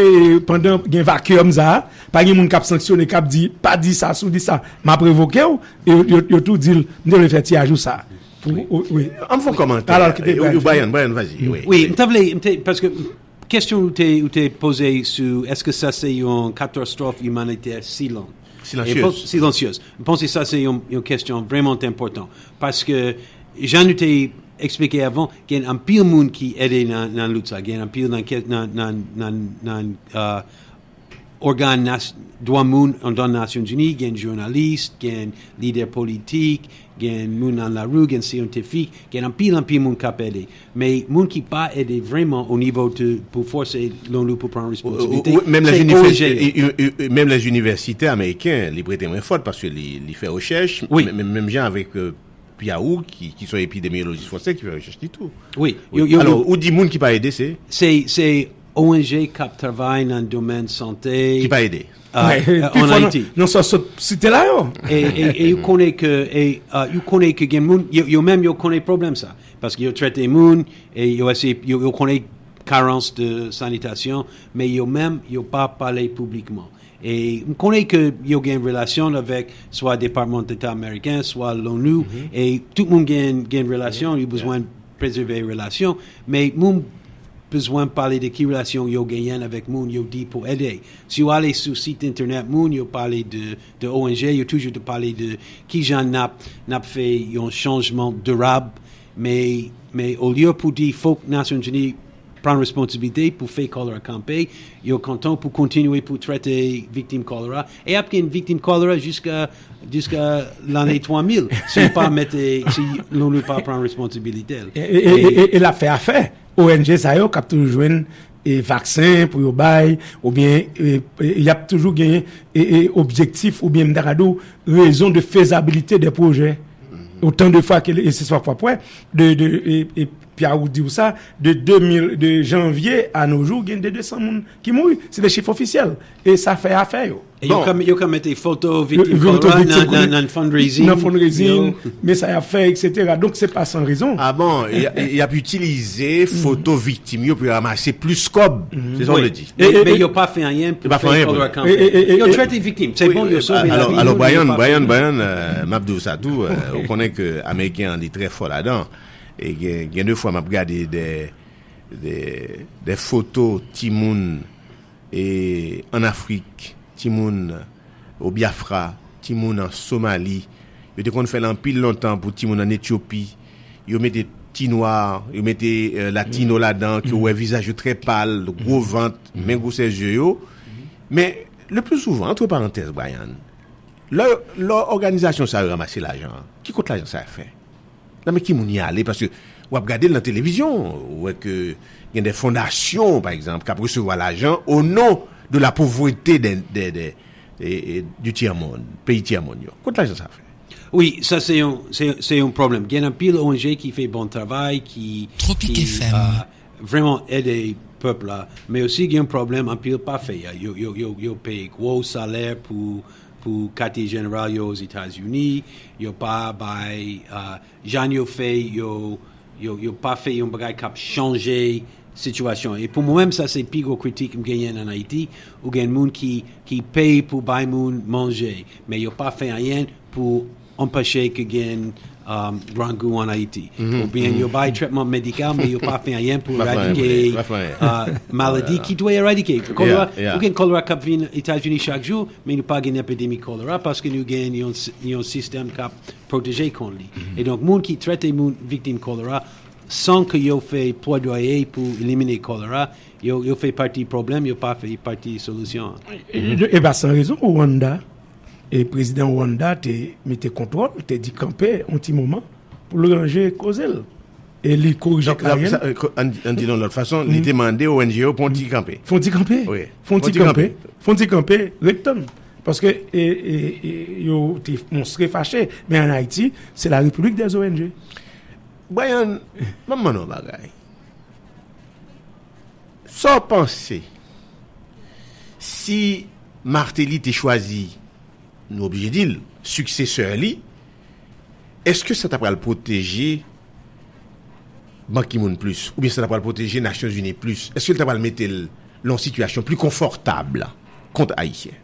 pandan gen vakyòm sa a. Pa gen moun k ap sanksyone, k ap di, pa di sa, si w di sa, m ap revoke w. E yo, yo, yo tou di l, m te vle fè ti ajou sa. Pou, wi. An m fè yon kòmantè. Alò, kite Brian. Brian, Brian, vas-y. Wi, m te vle, m te, paske kesyon ou te, ou te poze sou, èske sa se yon katastwòf imanitè silan? Silansyèz. Silansyèz. M panse sa se yon, yon kesyon vrèman enpòtan. Paske, jan nou te eksplike avan, gen anpil moun ki ede nan, nan lit sa. Gen anpil nan, nan, nan, nan, nan uh, ògàn dwa moun anndan Nasyonzini, gen jounalis, gen lidè politik, gen moun nan lari, gen syantifik, gen anpil, anpil moun k ap ede. Men moun ki pa ede vrèman o nivo de, pou fòse l'ONU pou pran responsibilite, se O N G yo. Menm lè inivèsitè ameriken, li prete mwen fòt paske li, li fè rechèch, menm jan avèk Piaou, ki, ki se yon epidemiyolojis fransè ki fè rechèch li tou. Wi. Alò, ou di moun ki pa ede, se? Se, se O N G k ap travay nan domèn sante. Ki pa ede? An Ayiti. Nan sa w sot site la yo. E, e, e yo konnen ke, e, uh, yo konnen ke gen moun, yo, yo menm yo konnen pwoblèm sa. Paske yo trete moun, e yo eseye, yo, yo konnen karans de sanitasyon, men yo menm, yo pa pale piblikman. E m konnen ke yo gen relasyon avèk swa Depatman Deta Ameriken, swa l'ONU, e tout moun gen, gen relasyon, yo bezwen prezève relasyon, men moun bezwen pale de ki relasyon yo genyen avèk moun yo di pou ede. Si w ale sou sit entènèt moun, yo pale de, de O N G, yo toujou te pale de kijan n ap, n ap fè yon chanjman dirab, men, men olye pou di fòk Nasyonzini pran responsibilite pou fè kòlera kanpe, yo kontan pou kontinye pou trete viktim kòlera. E ap gen viktim kòlera jiska, jiska lane twa mil, si yo pa mete, si l'ONU pa pran responsibilite l. E, e, e, e, e l ap fè afè. O N G sa yo k ap toujou jwenn e vaksen pou yo bay, oubyen e, e, y ap toujou gen e, e, objektif, oubyen m ta ka di w, rezon de fezabilite de pwojè. Otan de fwa ke, e se sa w ap wè, de, de, e, e Pierre ou di w sa, de de mil, de janvye a nos jours, gen de de san moun ki mouri. Se de chif ofisyèl. E sa fè afè yo. E yo ka, yo ka mete foto viktim kòlera nan, nan, nan fundraising. Nan fundraising, men sa y ap fè, et cetera. Donk, se pa san rezon. Ah bon, y a, y ap itilize foto viktim yo pou yo ranmase plis kòb. Se sa w vle di. Men, men yo pa fè anyen pou fè kòlera kanpe. Yo trete viktim. Se bon, yo sove lavi moun, men yo pa fè anyen. Alò, Brian, Brian, Brian, euh, m ap di w sa tou, euh, ou konnen ke Ameriken an, li trè fò ladan. E gen, gen de fwa, m ap gade de, de, de foto timoun e, an Afrik, timoun o Biafra, timoun an Somali, yo te konn fè l anpil lontan pou timoun an Etyopi. Yo mete ti nwa, yo mete, eh, latino ladan, ke w wè vizaj yo trè pal, gwo vant, men gwosè zye yo. Men, le pli souvan, antre parantèz, Brian, lè, lè òganizasyon sa yo ranmase lajan an, ki kot lajan sa yo fè? Nan men ki moun y ale? Paske w ap gade l nan televizyon, ou wè ke gen de fondasyon, pa egzanp, k ap resevwa lajan o non de la pauvreté de, de, de, e, e, du tiers-monde, peyi tiers-monde yo. Kot lajan sa fè? Wi, sa se yon, se, se yon pwoblèm. Gen anpil O N G ki fè bon travay, ki, ki, ah, vrèman ede pèp la. Men osi gen pwoblèm anpil pa fè. Yo, yo, yo, yo peye gwo salè pou, pou katye jeneral yo Ozetazini. Yo pa bay, ah, jan yo fè, yo, yo, yo pa fè yon bagay k ap chanje sitiyasyon. E pou mwen menm, sa se pi gwo kritik m genyen ann Ayiti. Ou gen moun ki, ki peye pou bay moun manje, men yo pa fè anyen pou anpeche ke gen um, grangou ann Ayiti. Oubyen yo bay tretman medikal, men yo pa fè anyen pou eradike uh, maladi ki dwe eradike. Kolera, ou gen kolera k ap vin Etazini chak jou, men nou pa gen epidemi kolera paske nou gen yon, yon sistèm k ap pwoteje kont li. E donk, moun ki trete moun viktim kolera, san ke yo fè plèdwaye pou elimine kolera, yo, yo fè pati pwoblèm, yo pa fè pati solisyon an. E, e, e pa san rezon, Rwanda, e prezidan Rwanda te mete kontwòl, te di kanpe yon ti moman pou l ranje koze l. E li korije Donk, la, Karen. Sa, euh, ko- an, an di nan lòt fason, li te mande O N G yo pou yon ti kanpe. Fon ti kanpe. Wi. Fon ti kanpe. Fon ti kanpe. Ret tann. Paske e, e, e, yo te monstre fache. Men ann Ayiti, se la République des O N G. Brian, ban m mande yon bagay. Sa w panse si Martelly te chwazi, nou oblije di l, siksesè li, èske sa ta pral pwoteje Ban Ki-moon plis, oubyen sa ta pral pwoteje Nasyonzini plis? Èske l ta pral mete l nan yon sitiyasyon pli konfòtab kont Ayisyen?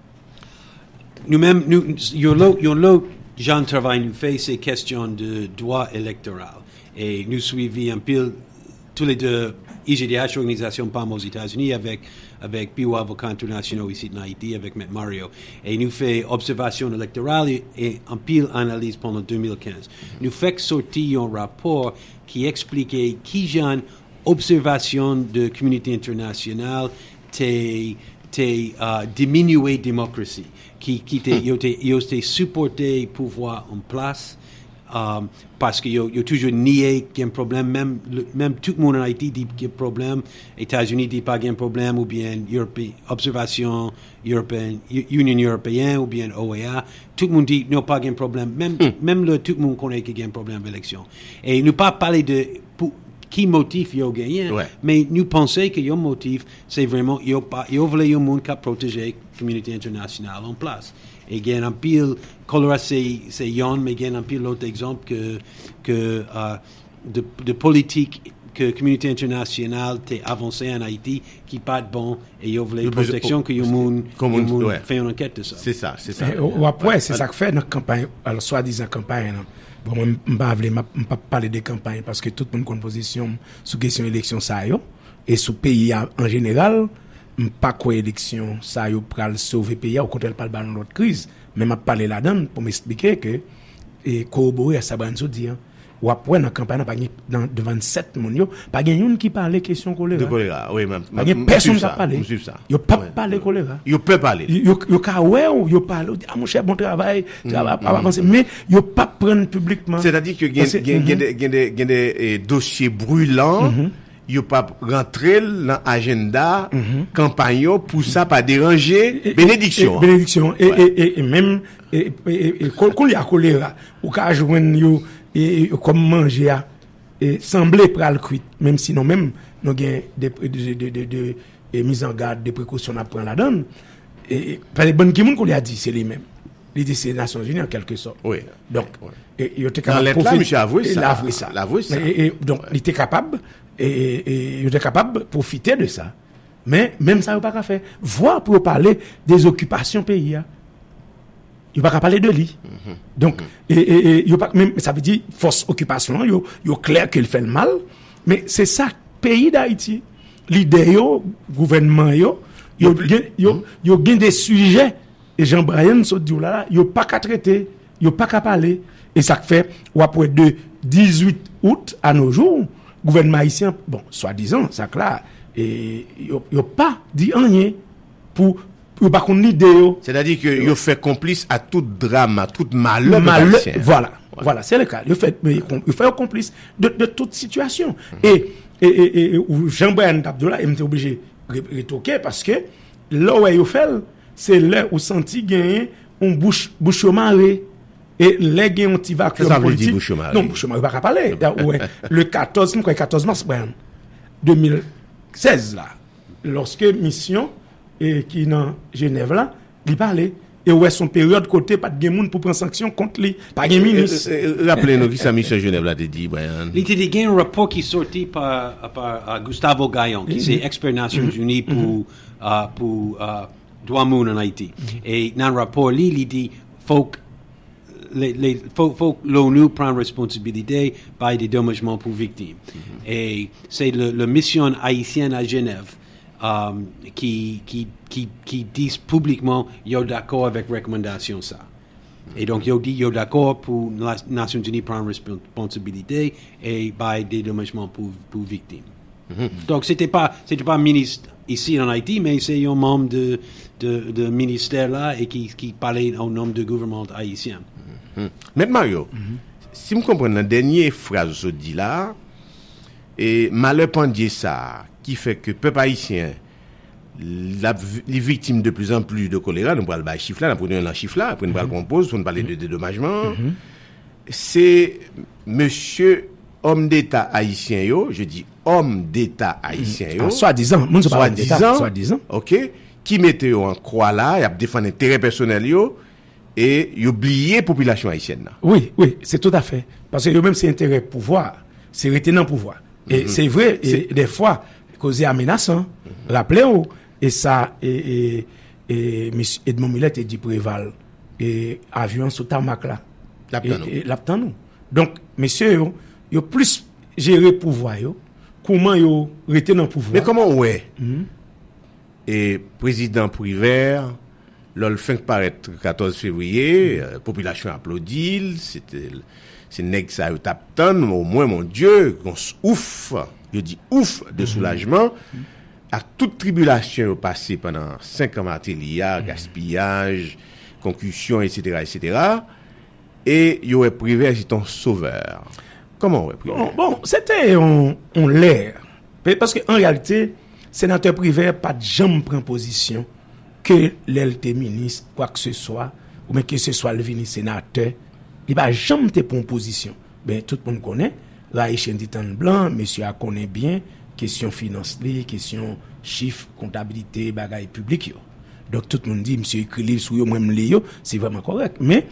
Nou menm, nou, yon lòt, yon lòt jan travay nou fè, se kestyon de dwa elektoral. E nou swivi anpil, tou le de, I G D H, òganizasyon pa m Ozetazini, avèk, avèk pi wo avoka entènasyonal isit nan Ayiti, avèk Mèt Mario. E nou fè obsèvasyon elektoral e, e anpil analiz pandan de mil kenz. Nou fèk soti yon rapò ki eksplike kijan obsèvasyon de kominote entènasyonal te, te, uh, diminye demokrasi, ki, ki te, yo te, yo te sipòte pouvwa an plas, um, paske yo, yo toujou niye gen pwoblèm, menm, menm tout moun ann Ayiti di gen pwoblèm, Etazini di pa gen pwoblèm, oubyen Europe, obsèvasyon European, U- Union European oubyen O E A, tout moun di nou pa gen pwoblèm, menm, menm lè tout moun konnen ke gen pwoblèm eleksyon. E nou pa pale de pou, ki motif yo genyen, men nou panse ke yon motif, se vrèman yo pa, yo vle yon moun k ap pwoteje kominote entènasyonal an plas. E gen anpil, kolera se, se yon, men gen anpil lòt egzanp ke, ke, uh, de, de politik ke kominote entènasyonal te avanse ann Ayiti ki pa t bon e yo vle pwoteksyon ke yon moun, yon moun fè yon ankèt de sa. Se sa, se sa. W ap wè, se sa k fè nan kanpay, alò, swadizan kanpay lan. Bon, mwen, m pa vle, m ap- m p ap pale de kanpay paske tout moun konn pozisyon m sou kesyon eleksyon sa yo e sou peyi a an jeneral. M pa kwè eleksyon sa yo pral sove peyi a, okontrè, l pral ba nou lòt kriz. Men m ap pale ladan l pou m eksplike ke, e, kowobore a sa Brian sot di an. W ap wè nan kanpay lan, pa gen, nan, devan sèt moun yo, pa gen youn ki pale kesyon kolera. De kolera, wi, men Pa gen pèsonn k ap pale. Yo p ap pale kolera. Yo pè pale. Yo, yo ka wè w, yo pale, yo di, a, monchè, bon travay, travay ap avanse. Men yo p ap pran l piblikman. Sètadi ke gen, gen, gen de, gen de, gen de, e, dosye brilan, yo p ap rantre l nan ajanda kanpay yo pou sa pa deranje benediksyon an. Benediksyon. E, e, e, e menm, e, e, e, e, ko- koulye a kolera, ou ka jwenn yo, e, e, kòm manje a, e, sanble pral kwit, menm si nou menm, nou gen de, de, de, de, de, e, mizangad, de prekosyon n ap pran ladan l. E, e, pale Ban Ki-moon koulye a di se li menm. Li di se Nasyonzini an kèlkesòt. Wi. Donk, e, yo te kapab pwofite. Nan lèt la, misye avwe sa. L avwe sa. L avwe sa. E, e, donk, li te kapab, e, e, e, yo te kapab pwofite de sa. Men, menm sa yo pa ka fè. Vwa pou yo pale de zokipasyon peyi a. Yo pa ka pale de li. Donk, e, e, e, yo pa, men sa vle di, fòs okipasyon an, yo, yo klè ke l fè l mal. Men se sa, peyi Dayiti, lidè yo, gouvènman yo, yo gen, yo, yo gen de sijè, e jan Brian sot di w la, la, yo pa ka trete, yo pa ka pale. E sa k fè, w ap wè de dizuit out a no jou, gouvènman ayisyen, bon, swadizan, sa k la, e, yo, yo pa di anyen pou, pou yo pa konn lide yo. Sètadi ke yo fè konplis a tout dram, a tout malè pèp ayisyen. Vwala, vwala, se le ka. Yo fè, yo fè yo konplis de, de tout sitiyasyon. E, e, e, e, e, ou, jan Brian t ap di w la, e m te oblije re- retoke, paske lè w wè yo fè l, se lè ou santi genyen yon bouch, bouch yo mare. E lè gen yon ti vakyòm politik. Sa sa vle di, bouch yo mare? Non, bouch yo mare, yo pa ka pale. Ou wè, le katòz, m kwè katòz mas, Brian, de mil sèz la, lòske misyon, e, ki nan Jenèv la, li pale. E w wè se yon peryòd kote pa t gen moun pou pran sanksyon kont li, pa gen minis. Raple nou ki sa misyon Jenèv la te di, Brian. Li te di gen yon rapò ki soti pa, pa uh, Gustavo Gayon, ki se ekspè Nasyon Ini pou, uh, pou uh, dwa moun an Ayiti. E nan rapò li, li di fòk le, le, fòk, fòk l'ONU pran responsibilite bay dedomajman pou viktim. E se le, le misyon ayisyèn a Jenèv um, ki, ki, ki, ki di piblikman yo dakò avèk rekòmandasyon sa. E donk yo di yo dakò pou Nasyonzini pran responsibilite e bay dedomajman pou, pou viktim. Donk se te pa se te pa minis isi an Ayiti, men se yon manm de, de, de ministè la e ki, ki pale o non de gouvènman ayisyen. Mèt Mario, si m konprann nan dènye fraz ou sot di la, e malè pandye sa a ki fè ke pèp ayisyen l ap vi- li viktim de plus en plus de kolera, nou pral bay chif la, n ap retounen nan chif la, apre n pral pran poz pou n pale de dedomajman. Se mesye òm deta ayisyen yo, je di òm deta ayisyen yo, Swadizan, moun sa pa òm deta, swadizan, swadizan. Ok, ki mete yo an kwa la, y ap defann enterè pèsonèl yo, e yo bliye popilasyon ayisyèn nan. Wi, wi, se toutafè. Paske yo menm se enterè pouvwa, se rete nan pouvwa. E se vre, e dèfwa, koze a menasan. Raple w, e sa, e, e, e, Misye Edmond Miller te di Preval, e avyon an sou tamak la. L ap tann ou. E, e, l ap tann ou. Donk, mesye yo, yo plis jere pouvwa yo, kouman yo rete nan pouvwa. Men kòman w wè e prezidan Privert, lò l fenk parèt katòz fevriye, e, popilasyon aplodi l, se te, se nèg sa yo t ap tann, omwen, mon Dye, gon s- ouf, yo di ouf de soulajman, ak tout tribilasyon yo pase pandan senk an Martelly a, gaspiyaj, konkisyon, etsetera, etsetera, e yo wè Privert se te yon sovè. Kòman w wè Privert? Bon, bon, se te yon, yon lè. Pe- Paske an reyalite, senatè Privert pa t janm pran pozisyon ke lè l te minis, kwakeseswa, oubyen keseswa l vini senatè, li pa janm te pran pozisyon. Ben, tout moun konnen, rayi chen ti tann blan, mesye a konnen byen kesyon finans li, kesyon chif, kontabilite, bagay piblik yo. Donk, tout moun di, misye ekri liv sou yo, mwen m li yo, se vrèman kòrèk. Men,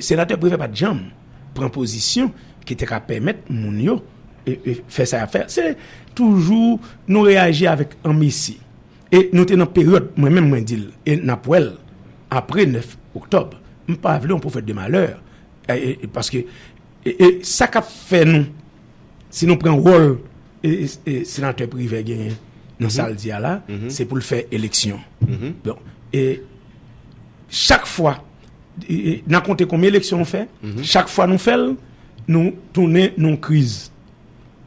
senatè Privert pa t janm pran pozisyon ki te ka pèmèt moun yo e, e, fè sa y ap fè. Se toujou nou reyaji avèk anmesi. E nou te nan peryòd, mwen menm mwen di l, e n ap wè l apre nèf oktòb. M pa vle yon pwofèt de malè, e, e, e, paske e, e sa k ap fè nou, si nou pran wòl e, e, e, senatè Privert genyen nan sa l di a la, se pou l fè eleksyon. Bon, e chak fwa, e, e, n a konte konbyen eleksyon nou fè, chak fwa nou fè l, nou tounen nan yon kriz.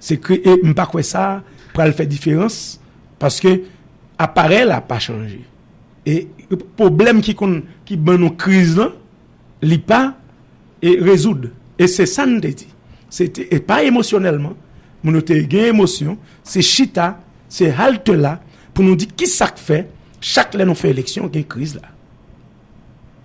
Se kri, e m pa kwè sa pral fè diferans, paske aparèy la pa chanje. E pwoblèm ki konn, ki ban nou kriz lan, li pa e rezoud. E se sa n te di. Se te, e pa emosyonèlman, moun yo te gen emosyon, se chita, se halte la, pou nou di ki sa k fè, chak lè nou fè eleksyon, gen kriz la.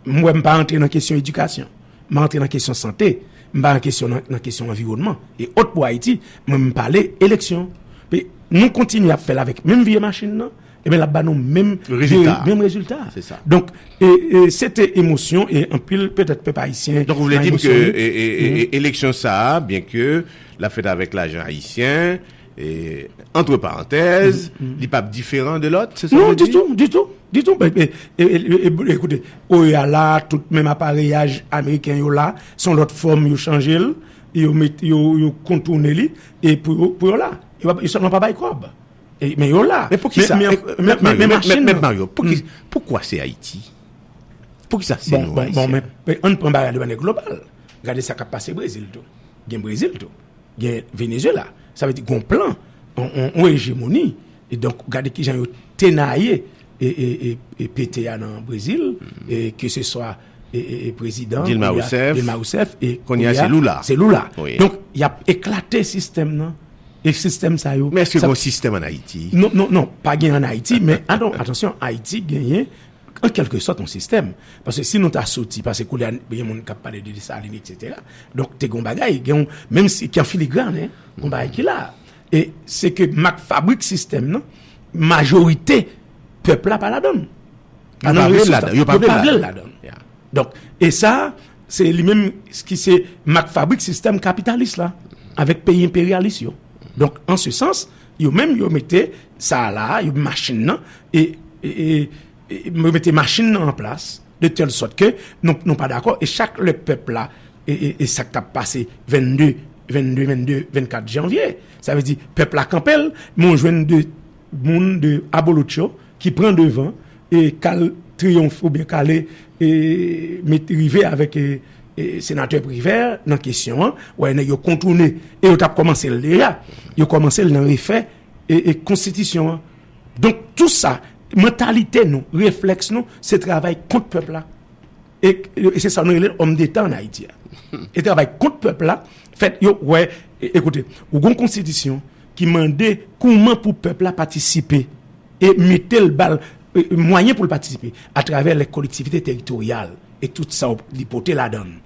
M wè m pa antre nan kesyon edikasyon, m pa antre nan kesyon sante, m pa nan kesyon, nan, nan kesyon anviwònman, e òt pou Ayiti, mwen m pale eleksyon. Pe- nou kontinye ap fè l avèk menm vye machin nan, ebyen l ap ba nou menm Rezilta. Menm rezilta. Se sa. Donk, e, e, se te emosyon e anpil petèt pèp ayisyen. Donk, ou vle di m ke e, e, e, e, eleksyon sa a, byen ke l ap fèt avèk lajan ayisyen, e, antre parantèz, li p ap diferan de lòt, se sa w Non, vle di? Ditou, ditou, ditou. E, e, e, e, e, ekoute, O E A la, tout menm apareyaj ameriken yo la, se yon lòt fòm yo chanje l, yo met, yo, yo kontounen li, e pou yo, pou yo la. Yo, pa- yo sèlman pa bay kòb. E, men yo la. Men poukisa? Men, men, men, men, men machin Mèt nan. Mario, poukisa se Ayiti? Poukisa se Bon, nou bon, bon, Ayisyen? Men, men ann pran bagay de manyè global. Gade sa k ap pase Brezil tou. Gen Brezil tou. Gen Venezuela. Sa vle di gon plan, on, on, on ejemoni. E donk, gade kijan yo tenaye e, e, e, e pete a nan Brezil, e ke se swa e, e, e prezidan Dilma kounye a- Rousseff. Dilma Rousseff, e Kounye a, kounye a, se Lula. Se Lula. Wi. Donk, y ap eklate sistèm nan. E sistèm sa yo. Men èske sa- gon sistèm an Ayiti? Non, non, non, pa gen an Ayiti, men anon, atansyon, Ayiti genyen an kèlke sòt yon sistèm. Paske si nou ta soti, paske koulye a gen moun k ap pale de Desalin, etsetera. Donk, te gen yon bagay, gen yon, menm si ki an filigran, gen yon bagay ki la. E se ke mak fabrik sistèm nan, majorite pèp la pa ladan l. Yo pa vle l ladan, yo pa vle l ladan. Yo pa vle l ladan. Donk, e sa, se li menm ki se mak fabrik sistèm kapitalis la, avèk peyi enperyalis yo. Donk, an se sans, yo menm, yo mete sa la, yo machin nan, e, e, e, e, yo mete machin nan an plas, de tèl sòt ke nou, nou pa dakò, e chak lè pèp la, e, e, e sa k t ap pase vennde, vennde, vennde, vennkat janvye, sa vle di, pèp la kanpe l, men w jwenn de moun, de abolotcho, ki pran devan, e k al triyonfe oubyen k ale, e, met, rive avèk, e, e, senatè Privert nan kesyon an, wè, nèg yo kontounen, e yo t ap kòmanse l deja, yo kòmanse l nan refè, e, e, konstitisyon an. Donk, tou sa, mantalite nou, reflèks nou, se travay kont pèp la. E, e se sa nou rele òm deta ann Ayiti a. E travay kont pèp la, fèt yo wè, e, ekoute, ou gon konstitisyon ki mande kouman pou pèp la patisipe e mete l ba l, e, mwayen pou l patisipe atravè lè kolektivite teritoryal e tout sa w- li pote ladan l.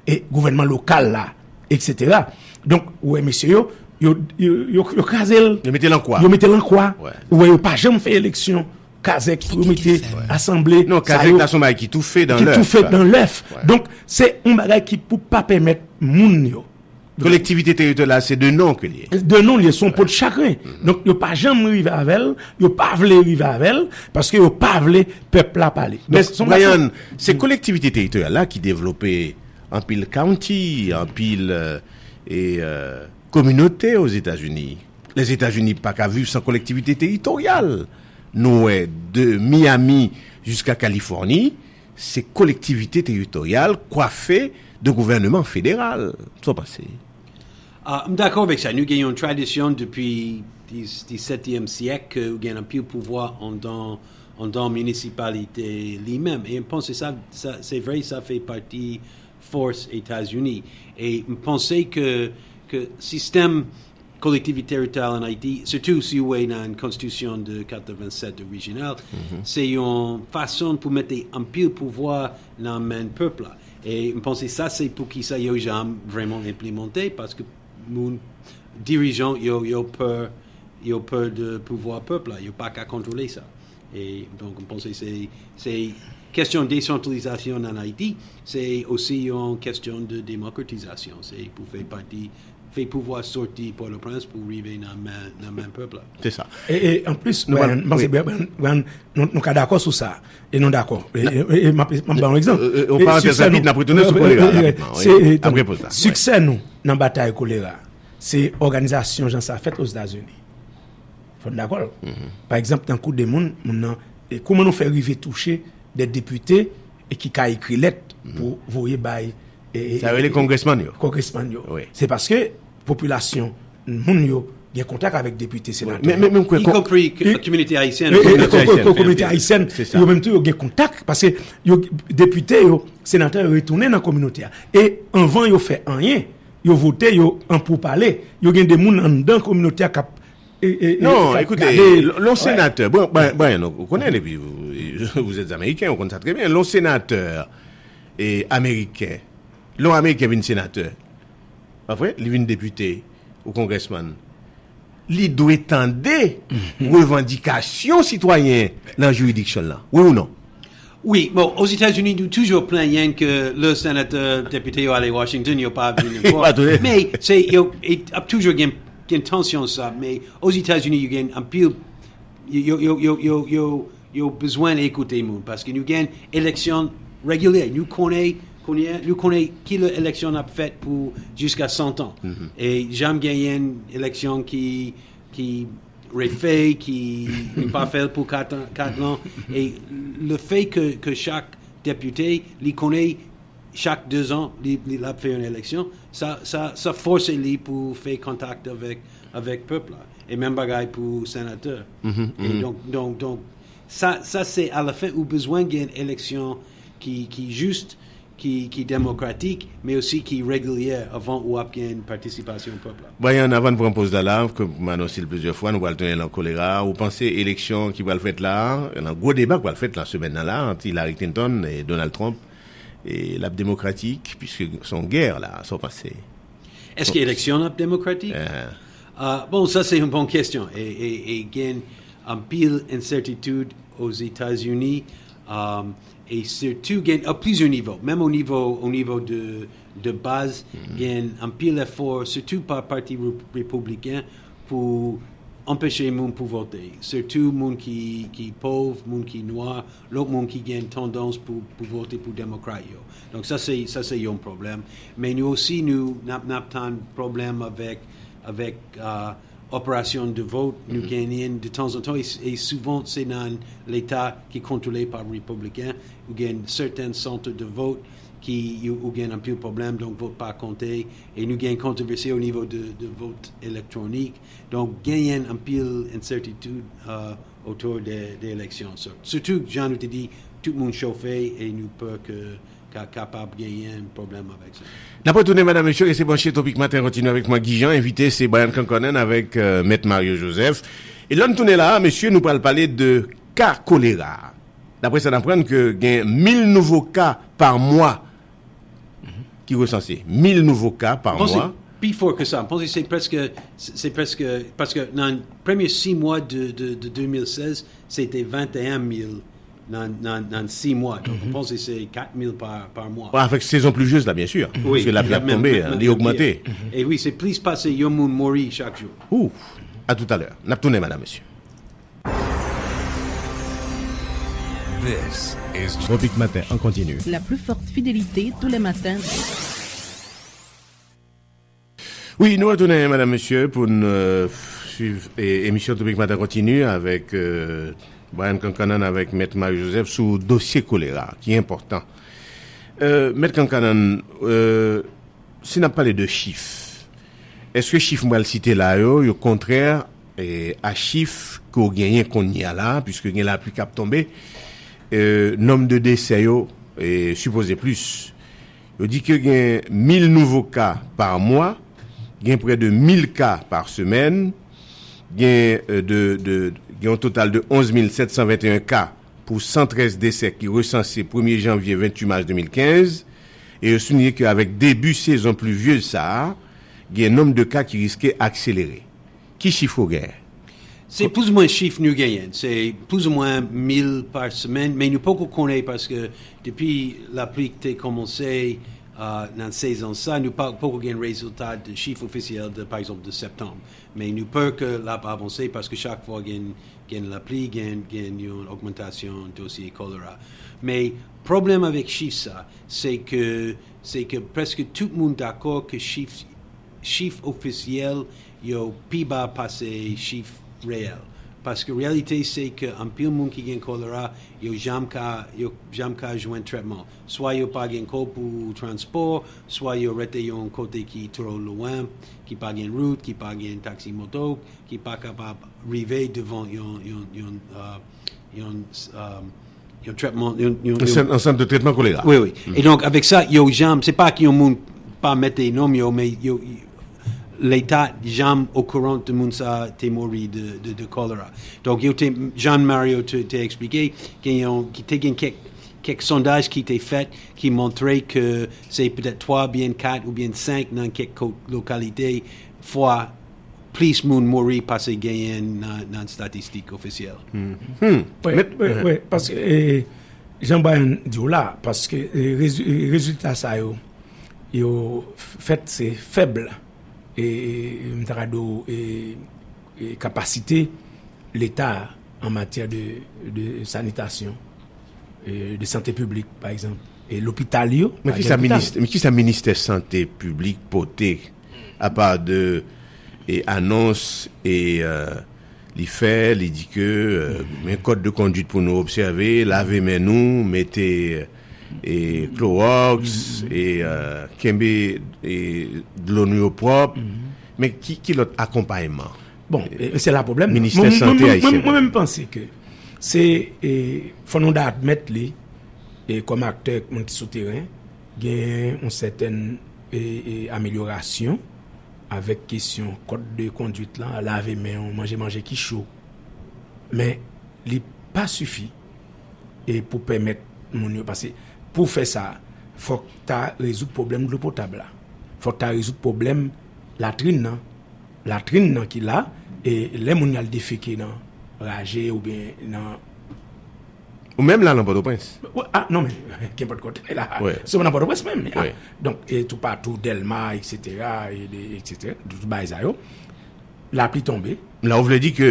E gouvènman lokal la, etsetera. Donk, ou wè mesye yo, yo, yo, yo, yo kraze l. Yo mete l an kwa. Yo mete l an kwa. Wè. Ou wè yo pa janm fè eleksyon. Kazèk pou yo mete asanble. Non, sa kazèk yo la se yon bagay ki toufe dan ki lèf. Toufe dan lèf. Wè. Donk, se yon bagay ki pou pa pèmèt moun yo. Kolektivite teritoryal la, se de non ke l ye. De non l ye, se yon po de chagren. Donk, yo pa janm rive avè l, yo pa vle rive avè l, paske yo pa vle pèp la pale. Men, Brian, se kolektivite teritoryal la ki devlope anpil county, anpil, euh, e, euh, kominote Ozetazini. Lèzetazini pa ka viv san kolektivite teritoryal. Nou wè de Miami jiska Kalifòni, se kolektivite teritoryal kwafe de gouvèneman federal. Sa w panse? Ah, m dakò avèk sa. Nou gen yon tradisyon depi dis- disètyèm syèk ke ou gen anpil pouvwa andan, andan minisipalite li menm. E m panse sa, sa se vre, sa fè pati fòs Etazini. E m panse ke, ke sistèm kolektivite teritoryal ann Ayiti, sitou si w wè nan konstitisyon de katrevennsèt orijinal, se yon fason pou mete anpil pouvwa nan men pèp la. E m panse sa se poukisa yo janm vrèman enplimante, paske moun, dirijan yo, yo pè, yo pè de pouvwa pèp la, yo pa ka kontwole sa. E donk, m panse se, se kesyon desantralizasyon ann Ayiti, se osi yon kesyon de demokratizasyon. Se pou fè pati, fè pouvwa soti Pòtoprens pou rive nan men, nan men pèp la. Se sa. E, e anplis, Brian, m panse, Brian, Brian, nou, nou ka dakò sou sa. E nou dakò. E, e, e, e m ap, m ap ba yon egzanp. E, e, yon parantèz rapid, n ap retounen sou kolera rapidman, wi. N ap repoze la. Siksè nou nan batay kolera, se òganizasyon jan sa fèt Ozetazini. Fò n dakò. Pa egzanp, tankou de moun, moun nan, e kouman nou fè rive touche de depite e ki ka ekri lèt pou voye bay, e, e, sa yo rele e, kongresmann yo. Kongresmann yo. Wi. Se paske popilasyon, moun yo gen kontak avèk depite, senatè. Men, men, men m kwè Y compris kominote ayisyèn. E, e, kominote ayisyèn, yo menm tou yo gen kontak, paske yo, depite yo, senatè yo retounen nan kominote a. E anvan yo fè anyen, yo vote, yo an poupale, yo gen de moun anndan kominote a k ap e, e, e, non, k ap ekoute, gade. Lè yon senatè, bon, ben, ben, nou, ou konnen depi, vous, vous êtes américain, ou konn sa trè byen. Lè yon senatè, e, ameriken, lè yon ameriken vin senatè, pa vre? Li vin depite ou kongresmann. Li dwe tande revandikasyon sitwayen nan jiridiksyon l lan. Wi ou non? Wi, bon, Ozetazini, nou toujou plenyen ke lè senatè, depite yo ale Washington, yo pa vin ankò. Pa tounen. Men, se, yo, e, ap toujou gen, gen tansyon sa, men Ozetazini, yo gen anpil, yo, yo, yo bezwen ekoute moun, paske nou gen eleksyon regilyè. Nou konnen, konnen, nou konnen ki lè eleksyon ap fèt pou jiska san tan. E janm genyen eleksyon ki, ki refè, ki li pa fè l pou kat an, kat lan. E lefè ke, ke chak depite, li konnen chak de zan, li, li, l ap fè yon eleksyon, sa, sa, sa fòse li pou fè kontak avèk, avèk pèp la. E menm bagay pou senatè. E donk, donk, donk, sa, sa se alafen ou bezwen gen eleksyon ki, ki jis, ki, ki demokratik, men osi ki regilyè avan ou ap gen patisipasyon pèp la. Brian, avan n pran poz la la, ke m anonse l plizyè fwa, nou pral tounen nan kolera. Ou panse eleksyon ki pral fèt la, nan gwo deba k pral fèt la semèn nan la, ant Hillary Clinton e Donald Trump, e l ap demokratik, piske se yon gè la, sa w panse? Èske eleksyon an ap demokratik? Ah, bon, sa se yon bon kesyon. E, e, e gen anpil ensètitid Ozetazini, Um, e sitou gen a plizyè nivo, menm o nivo, o nivo de, de baz, gen anpil efò, sitou pa Pati Re- Repibliken, pou anpeche moun pou vote. Sitou moun ki, ki pòv, moun ki nwa, lòt moun ki gen tandans pou, pou vote pou Demokrat yo. Donk, sa se, sa se yon pwoblèm. Men nou osi, nou, n ap, n ap tann pwoblèm avèk, avèk, uh, operasyon de vòt, nou genyen detanzantan, e, e souvan se nan leta ki kontwole pa Repibliken, ou gen sèten sant de vòt ki, ou, ou gen anpil pwoblèm, donk vòt pa konte, e nou gen kontwovèsi o nivo de, de vòt elektwonik. Donk, genyen anpil ensètitid, uh, otou de, de eleksyon. So, sitou, jan nou te di, tout moun chofe e nou pè ke ka kapab genyen pwoblèm avèk sa. N ap retounen, medam, mesye, rete branche, Topik Maten kontinye avèk mwen, Guy Jean. Envite, se Brian Canconnen avèk, euh, Mèt Mario Joseph. E lè n tounen la, mesye, nou pral pale de ka kolera. Daprè sa n aprann ke gen mil nouvo ka pa mwa ki resanse. Mil nouvo ka pa mwa. Pi fò ke sa. M panse se prèske, se, se prèske, paske nan premye sis mwa de, de, de de mil sèz, se te venteyen mil nan, nan, nan sis mwa. Donk, m panse se kat mil pa, pa mwa. Bon, avèk sezon plivyez la, byen si. Wi, paske lapli ap tonbe, li ogmante. E wi, se plis pase yon moun mouri chak jou. Ou, a toutalè. N ap tounen, medam, mesye. This is Tropik Matin en continu. La plus forte fidélité tous les matins. Wi, nou retounen, medam, mesye, pou n, euh, swiv, e, emisyon Topik Matin Kontini avèk, euh, Brian Canconnen avèk Mèt Mario Joseph sou dosye kolera, ki enpòtan. Euh, Mèt Canconnen, euh, si n ap pale de chif, èske chif m pral site la yo, yo kontrè, e, a chif ke w genyen kounye a la, piske gen lapli k ap tonbe, e, nonb de desè yo, e, sipoze plis. Yo di ke gen mil nouvo ka pa mwa, gen prè de mil ka pa semèn, gen, e, de, de, gen yon total de onz mil sèt san venteyen ka pou san trèz desè ki resanse premye janvye, venntuit mas de mil kenz, e yo souliye ke avèk debi sezon plivyez sa a, gen nonb de ka ki riske akselere. Ki chif ou genyen? Se plouzomwen chif nou genyen. Se plouzomwen mil pa semèn, men nou poko konnen paske depi lapli te kòmanse, ah, nan sezon sa, nou pa, poko gen rezilta de chif ofisyèl de, pa egzanp, de septanm. Men nou pè ke l ap avanse paske chak fwa gen, gen lapli, gen, gen yon ogmantasyon dosye kolera. Men pwoblèm avèk chif sa, se ke, se ke prèske tout moun dakò ke chif, chif ofisyèl yo pi ba pase chif reyèl. Paske reyalite se ke anpil moun ki gen kolera, yo janm ka, yo janm ka jwenn trètman. Swa yo pa gen kòb pou transpò, swa yo rete yon kote ki twò lwen, ki pa gen wout, ki pa gen taksi moto, ki pa kapab rive devan yon, yon, yon, uh, yon, um, yon trètman, yon, yon, yon sant, yon sant de trètman kolera. Wi, wi. E donk, avèk sa, yo janm, se pa ke yon moun pa mete non yo, men yo, Leta janm okouran de moun sa te mouri de, de, de kolera. Donk, yo te, jan Mario te, te eksplike, gen yon, ki te gen kèk, kèk sondaj ki te fèt, ki montre ke se petèt twa oubyen kat oubyen senk nan kèk ko-, lokalite, fwa plis moun mouri pase genyen nan, nan estatistik ofisyèl. Wi, wi, wi, paske, e, jan Brian di w la, paske, e, rezi-, e, rezilta sa yo, yo fèt se fèb, e, e, m ta ka di w, e, e, kapasite Leta an matyè de, de sanitasyon, e, de sante piblik, pa egzanp, e lopital yo, men pa gen lopital. Minis-, men kisa Ministè Sante Piblik pote, apa de, e, anons, e, e, li fè, li di ke, e, men kòd de konduit pou nou obsève, lave men nou, mete, e, klowòks, e, e, kenbe, e, dlo nou yo pwòp. Men ki, ki lòt akonpayman? Bon, e, se la pwoblèm nan. Ministè Sante ayisyen. Mwen, mwen, mwen, mwen menm panse ke se, e, fò nou admèt li, e, kòm aktè, moun ki sou teren, gen yon sètèn, e, e, amelyorasyon avèk kesyon kòd de konduit lan, lave men w, manje manje ki cho. Men, li pa sifi, e, pou pèmèt moun yo, paske pou fè sa, fòk ta rezoud pwoblèm dlo potab la. Fòk ta rezoud pwoblèm latrin nan. Latrin nan ki la, e lè moun y al defeke nan raje oubyen nan Ou menm la nan Pòtoprens. Ah non, men kenpòt kote la. Se nan Pòtoprens menm. Donk, e toupatou, Dèlma, etsetera, etsetera, tout bagay sa yo. Lapli tonbe. La ou vle di ke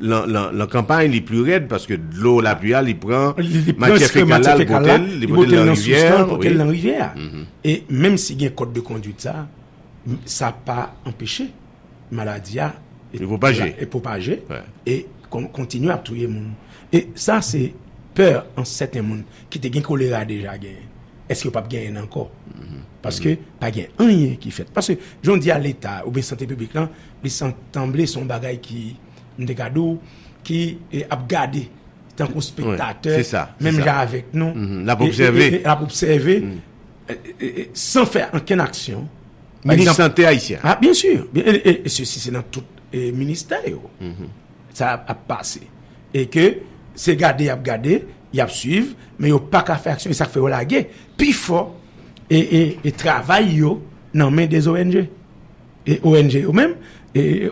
lan kanpay li pli rèd paske dlo lapli a li pran matyè fekal la, li pote l nan rivyè. Li pote l nan rivyè a. E menm si gen kòd de kondwit sa, sa pa anpeche maladi a e pwopaje e kontinye ap touye moun. E sa se pè an sèten moun ki te gen kolera deja genyen. Èske yo p ap genyen l ankò? Paske pa gen anyen ki fèt. Paske jan w di a, Leta oubyen sante piblik lan, li sanble se yon bagay ki, m te ka di w, ki ap gade tankou spektatè, menm jan avèk nou. L ap obsève. L ap obsève san fè ankenn aksyon. Minis sante ayisyen. Ah, byen si. E sesi se nan tout ministè yo sa ap pase. E ke se gade y ap gade, y ap swiv, men yo pa ka fè aksyon. E sa k fè yo lage pifò e travay yo nan men de ONG. E ONG yo menm,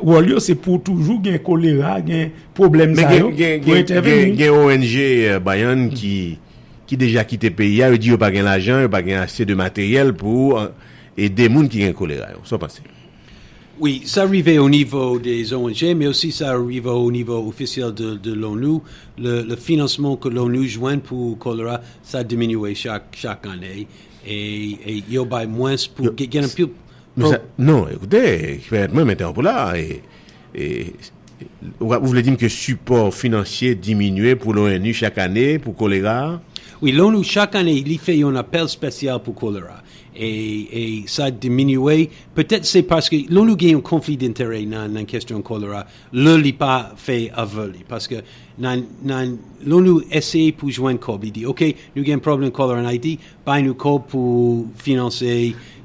wòl yo se pou toujou gen kolera, gen pwoblèm sa yo, pou entèveni. Gen ONG Bayann ki ki deja kite peyi a, yo di yo pa gen lajan, yo pa gen ase de materyèl pou ede moun ki gen kolera yo. Sa w panse? Wi, sa rive o nivo de ONG, men osi sa rive o nivo ofisyèl de, de l'ONU. Le, le finansman ke l'ONU jwenn pou kolera, sa diminye chak, chak ane. E, e yo bay mwens pou gen anpil. Non, ekoute, ki pèmèt mwen mete an pou la. E, e, ou, ou vle di m ke sipò finansye diminye pou l'ONU chak ane pou kolera? Wi, l'ONU chak ane li fè yon apèl espesyal pou kolera. E, e sa diminye, petèt se paske l'ONU gen yon konfli denterè nan, nan kesyon kolera, lè li pa fè avè li. Paske nan, nan l'ONU eseye pou jwenn kòb, li di, oke, nou gen pwoblèm kolera an Ayiti, bay nou kòb pou finanse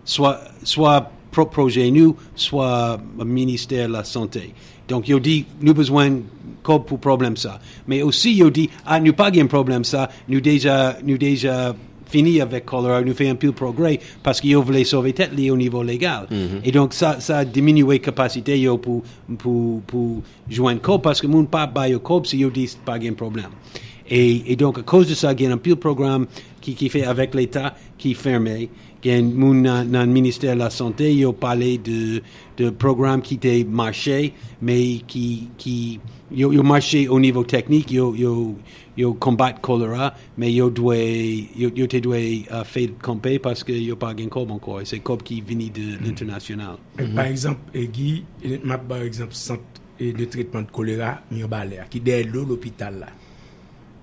swa, swa pwòp pwojè nou, swa ministè lasante. Donk, yo di, nou bezwen kòb pou pwoblèm sa. Men osi, yo di, a, nou pa gen pwoblèm sa, nou deja, nou deja fini avèk kolera, nou fè anpil pwogrè, paske yo vle sove tèt li o nivo legal. E donk, sa, sa diminye kapasite yo pou, pou, pou jwenn kòb, paske moun pa ba yo kòb si yo di pa gen pwoblèm. E, e donk, akoz de sa, gen anpil pwogram ki, ki fè avèk Leta ki fèmen. Gen moun nan, nan ministè lasante, yo pale de, de pwogram ki te mache, men ki, ki, yo, yo mache o nivo teknik, yo, yo, yo konbat kolera, men yo dwe, yo, yo te dwe uh, fè l kanpe paske yo pa gen kòb ankò. E se kòb ki vini de lentènasyonal. Pa egzanp, Guy, m ap ba w egzanp sant de tretman de kolera Mibalè a, ki dèyè do lopital la.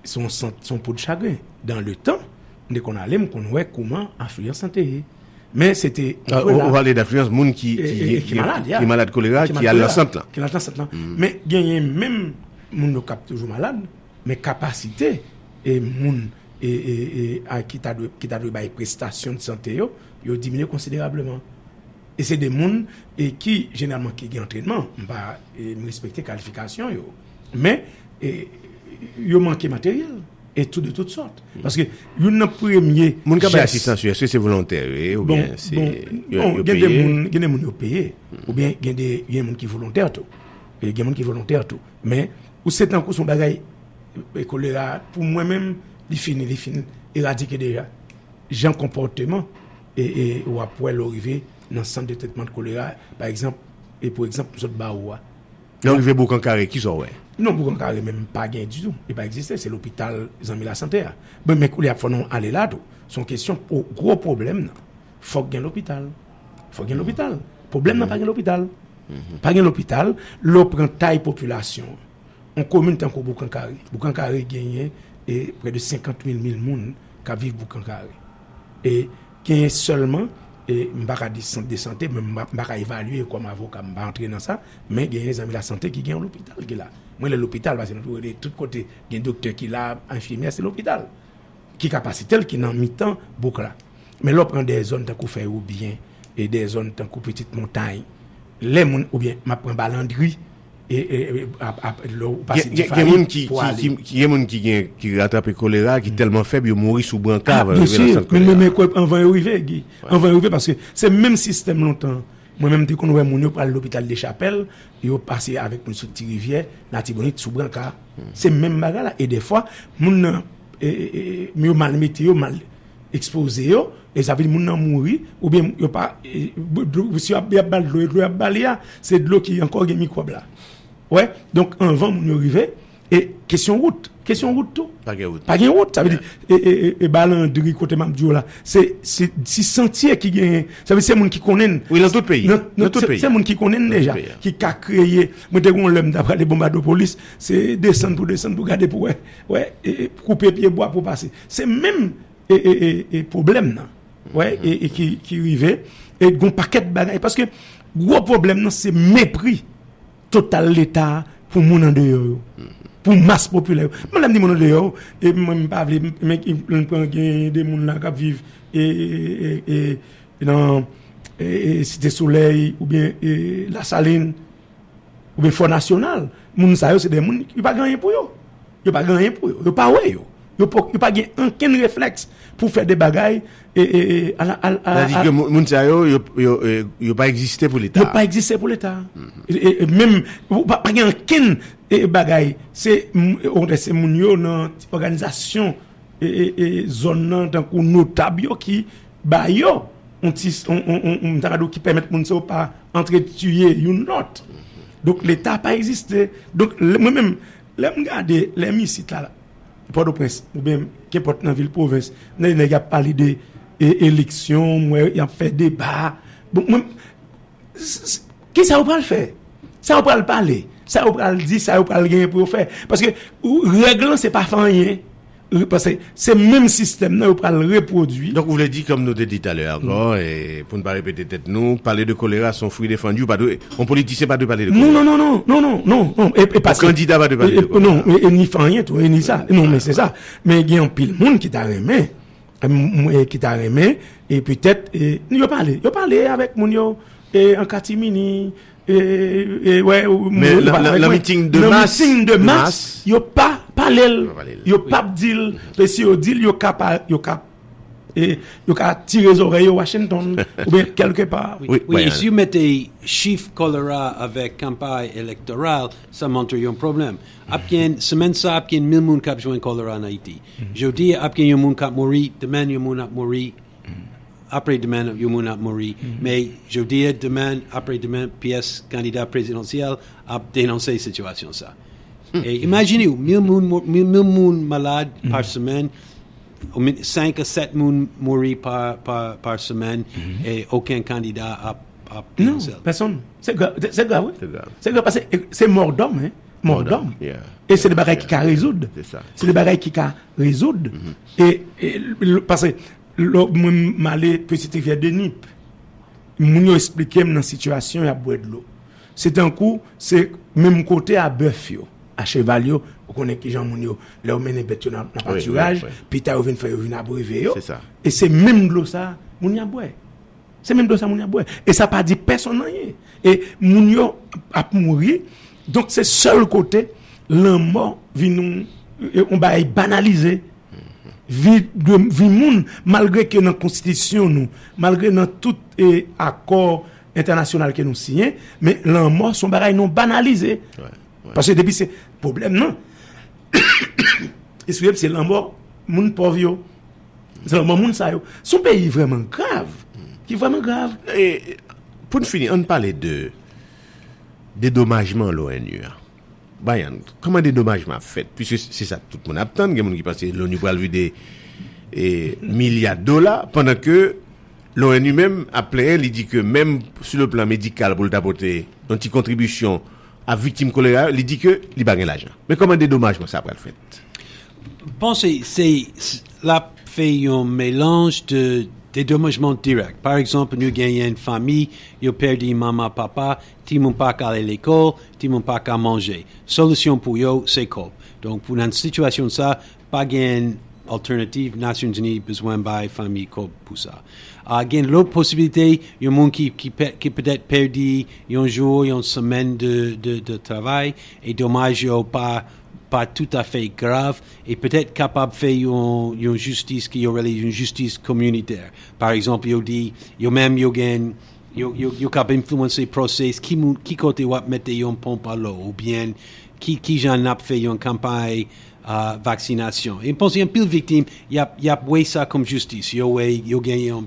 Se yon sant, se yon po de chagren. Dan le tan, m te konn ale, m konn wè kouman afliyans lan te ye. Men se te. Ou pale dafliyans moun ki, ki, ki malad kolera, ki al nan sant lan. Ki al nan sant lan. Men genyen menm moun yo k ap toujou malad, men kapasite e moun e, e, e, a, ki ta dwe, ki ta dwe bay prestasyon de sante yo, yo diminye konsiderableman. E se de moun e ki jeneralman ki gen antrènman, m pa, e, m respekte kalifikasyon yo. Men e, yo manke materyèl e tou de tout sòt. Paske youn nan premye. Moun k ap bay asistans yo, èske se volontè yo ye oubyen se yo peye? Bon, gen de moun, gen de moun yo peye. Oubyen gen de, gen moun ki volontè tou. E gen moun ki volontè tou. Men ou se tankou se yon bagay e kolera pou mwen menm li fini, li fin eradike deja. Jan konpòteman e, e w ap wè lè w rive nan sant de tretman de kolera, pa egzanp, e pou egzanp m sot ba ou a. Lè w rive Boukan Kare, kisa w wè? Non, Boukan Kare menm pa gen ditou. Li pa egziste. Se lopital zanmi lasante a. Bon, men koulye a fò nou ale la tou. Se yon kesyon gwo pwoblèm nan. Fòk gen lopital. Fòk gen lopital. Pwoblèm nan pa gen lopital. Pa gen lopital. Lè w pran tay popilasyon an, yon komin tankou Boukan Kare. Boukan Kare genyen e prè de senkant mil mil moun k ap viv Boukan Kare. E genyen sèlman, e m pa ka di sant de sante, men m pa, m pa ka evalye kòm avoka, m pa antre nan sa, men genyen zanmi lasante ki gen yon lopital ki la. Mwen rele lopital paske nou tou rele tout kote gen doktè ki la, enfimyè, se lopital. Ki kapasite l ki nan mitan bouk la. Men lè w pran de zòn tankou Fèyobyen e de zòn tankou Pitit Montay, lè moun, oubyen m ap pran Balandri, e, e, e ap, ap, lè w pase Difayip pou ale. Gen moun ki, ki, gen moun ki gen, ki atrape kolera, ki tèlman fèb, yo mouri sou branka avan yo rive nan sant kolera. Men, men, men, anvan yo rive, Guy. Anvan yo rive, paske se menm sistèm lontan. Mwen menm, m te konn wè moun yo pral lopital Dechapèl, yo pase avèk moun sou Ti Rivyè, Latibonit, sou branka. Se menm bagay la. E dèfwa, moun nan e, e, e, yo mal mete yo, mal ekspoze yo, e sa vle di moun nan mouri, oubyen yo pa, e, dlo, si y ap, y ap ba l dlo, e dlo y ap ba li a, se dlo ki ankò gen mikwòb la. Wè, donk anvan moun yo rive, e kesyon wout, kesyon wout tou. Pa gen wout. Pa gen wout, sa vle di, e, e, e, e Balandri kote m ap di w la, se, se, se santye ki genyen, sa vle di se moun ki konnen n. Wi, nan tout peyi. Nan, nan, nan tout se, peyi. Se moun ki konnen n deja, ki ka kreye. Mwen te gen yon lè m t ap prale Bonbadopolis, se desann pou desann pou gade pou wè, wè, e, e, koupe pye bwa pou pase. Se menm, e, e, e, e pwoblèm nan. Wè, e, e ki, ki rive, e gon pakèt bagay. Paske gwo pwoblèm nan se mepri total Leta pou moun andeyò yo, pou mas popilè yo. Mwen lè m di moun andeyò, e mwen m pa vle, men m pran gen de moun la k ap viv, e, e, e, e, nan, e, e, Site Solèy oubyen, e, Lasalin, oubyen Fò Nasyonal. Moun sa yo se de moun, yo pa gen anyen pou yo. Yo pa gen anyen pou yo. Yo pa wè yo. Yo pa, yo pa gen ankenn reflèks pou fè de bagay, e, e, e, a la, a la, a la, Sètadi ke moun, moun sa yo, yo, yo, e, yo pa egziste pou Leta. Yo pa egziste pou Leta. E, e, e menm, ou pa, pa gen ankenn, e, bagay. Se, m, okontrè, se moun yo nan ti òganizasyon, e, e, e, zòn nan, tankou notab yo ki ba yo yon ti, yon, yon, yon, yon, m ta ka di w ki pèmèt moun sa yo pa antretiye youn lòt. Donk, Leta pa egziste. Donk, lè, mwen menm, lè m gade, lè m isit la, Pòtoprens, oubyen kenpòt nan vil pwovens, nèg, nèg ap pale de, e, eleksyon, m wè y ap fè deba. Bon, mwen, s-, s-, kisa yo pral fè? Sa yo pral pale? Sa yo pral di? Sa yo pral genyen pou yo fè? Paske, ou, règ lan, se pa fè anyen. Paske se menm sistèm nan yo pral repwodui. Donk, ou vle di, kòm nou te di talè ankò, e pou n pa repete tèt nou, pale de kolera se yon fwi defann, ou pa dwe, yon politisyen pa dwe pale de kolera. Non, non, non, non, non, non, non, non, e, e pa Yon kandida pa dwe pale de kolera. Non, e, e ni fè anyen tou, e ni sa. Non, men se sa. Men gen anpil moun ki ta renmen, m, m, e, ki ta renmen, e petèt, e, yo pale, yo pale avèk moun yo, e, an katimini, e, e, wè, ou, Men ou nan, pale nan, avèk nan mwen. Miting de Nan mas, miting de de mas, mas. Yo pa pale l. Yo pa pale l. Yo p ap di l. Paske si yo di l, yo ka pa, yo ka, e, yo ka tire zòrèy yo Washington, oubyen kèlke pa. Wi, Wi, wi, Brian. Si w mete chif kolera avèk kanpay elektoral, sa montre yon pwoblèm. Ap gen, semèn sa, ap gen mil moun k ap jwenn kolera an Ayiti. Jodi a, ap gen yon moun k ap mouri, demen yon moun ap mouri, apre demen yon moun ap mouri. Men jodi a, demen, apre demen, pyès kandida prezidansyèl ap denonse sitiyasyon sa. E imajine w, mil moun, mo-, mil, mil moun malad pa semèn, ou men, senk a sèt moun mouri pa, pa, pa semèn, e okenn kandida ap, ap Non, denonse l. Pèsonn. Se grav, se, se grav, wi. Se grav. Se grav paske, e, se mò dòm, hein. Mò dòm. Yeah. E se de bagay ki ka rezoud. Se sa. Se de bagay ki ka rezoud. E, e, l-, paske lò mwen m ale Petite Rivière de Nip, moun yo eksplike m nan sitiyasyon y ap bwè dlo. Se tankou, se menm kote a bèf yo, a cheval yo, ou konnen kijan moun yo, lè yo mennen bèt yo nan, nan Wi, wi, patiraj, wi. Pita yo vin fè yo vin abreve yo. Se sa. E se menm dlo sa, moun yo ap bwè. Se menm dlo sa moun yo ap bwè. E sa pa di pèsonn anyen. E moun yo ap mouri. Donk, se sèl kote lanmò vin yon, yon bagay banalize. Vi, de, vi moun, malgre ke nan konstitisyon nou, malgre nan tout, e, akò entènasyonal ke nou siyen, men lanmò se yon bagay nou banalize. Wi, wi. Paske depi se pwoblèm nan, eskize m, se lanmò moun pòv yo. Se lanmò moun sa yo. Se yon peyi vrèman grav, ki vrèman grav. E, pou n fini, ann pale de dedomajman l'ONU a. Brian, kòman dedomajman ap fèt? Piske se sa tout moun ap tann, gen moun ki panse l'ONU pral vide, e, milya dola, pandan ke l'ONU menm ap plenyen, li di ke menm sou le plan medikal pou l ta pote yon ti kontribisyon a viktim kolera yo, li di ke li pa gen lajan. Men kòman dedomajman sa pral fèt? Panse se, s-, l ap fè yon melanj de dedomajman dirèk. Pa egzanp, nou genyen fanmi, yo pèdi manman, papa, timoun pa ka ale lekòl, timoun pa ka manje. Solisyon pou yo, se kòb. Donk, pou nan sitiyasyon sa, pa gen altènativ, Nasyonzini bezwen bay fanmi kòb pou sa. A, gen lòt posibilite, yon moun ki, ki pè-, ki petèt pèdi yon jou, yon semèn de, de, de travay, e domaj yo pa, pa toutafè grav, e petèt kapab fè yon, yon jistis ki yo rele yon jistis kominitè. Pa egzanp, yo di, yo menm yo gen, yo, yo, yo kab enfliyanse pwosès, ki moun, ki kote w ap mete yon ponp a dlo, oubyen ki, ki jan n ap fè yon kanpay, a vaksinasyon. E m panse anpil viktim, y ap, y ap wè sa kòm jistis. Yo wè, yo gen yon,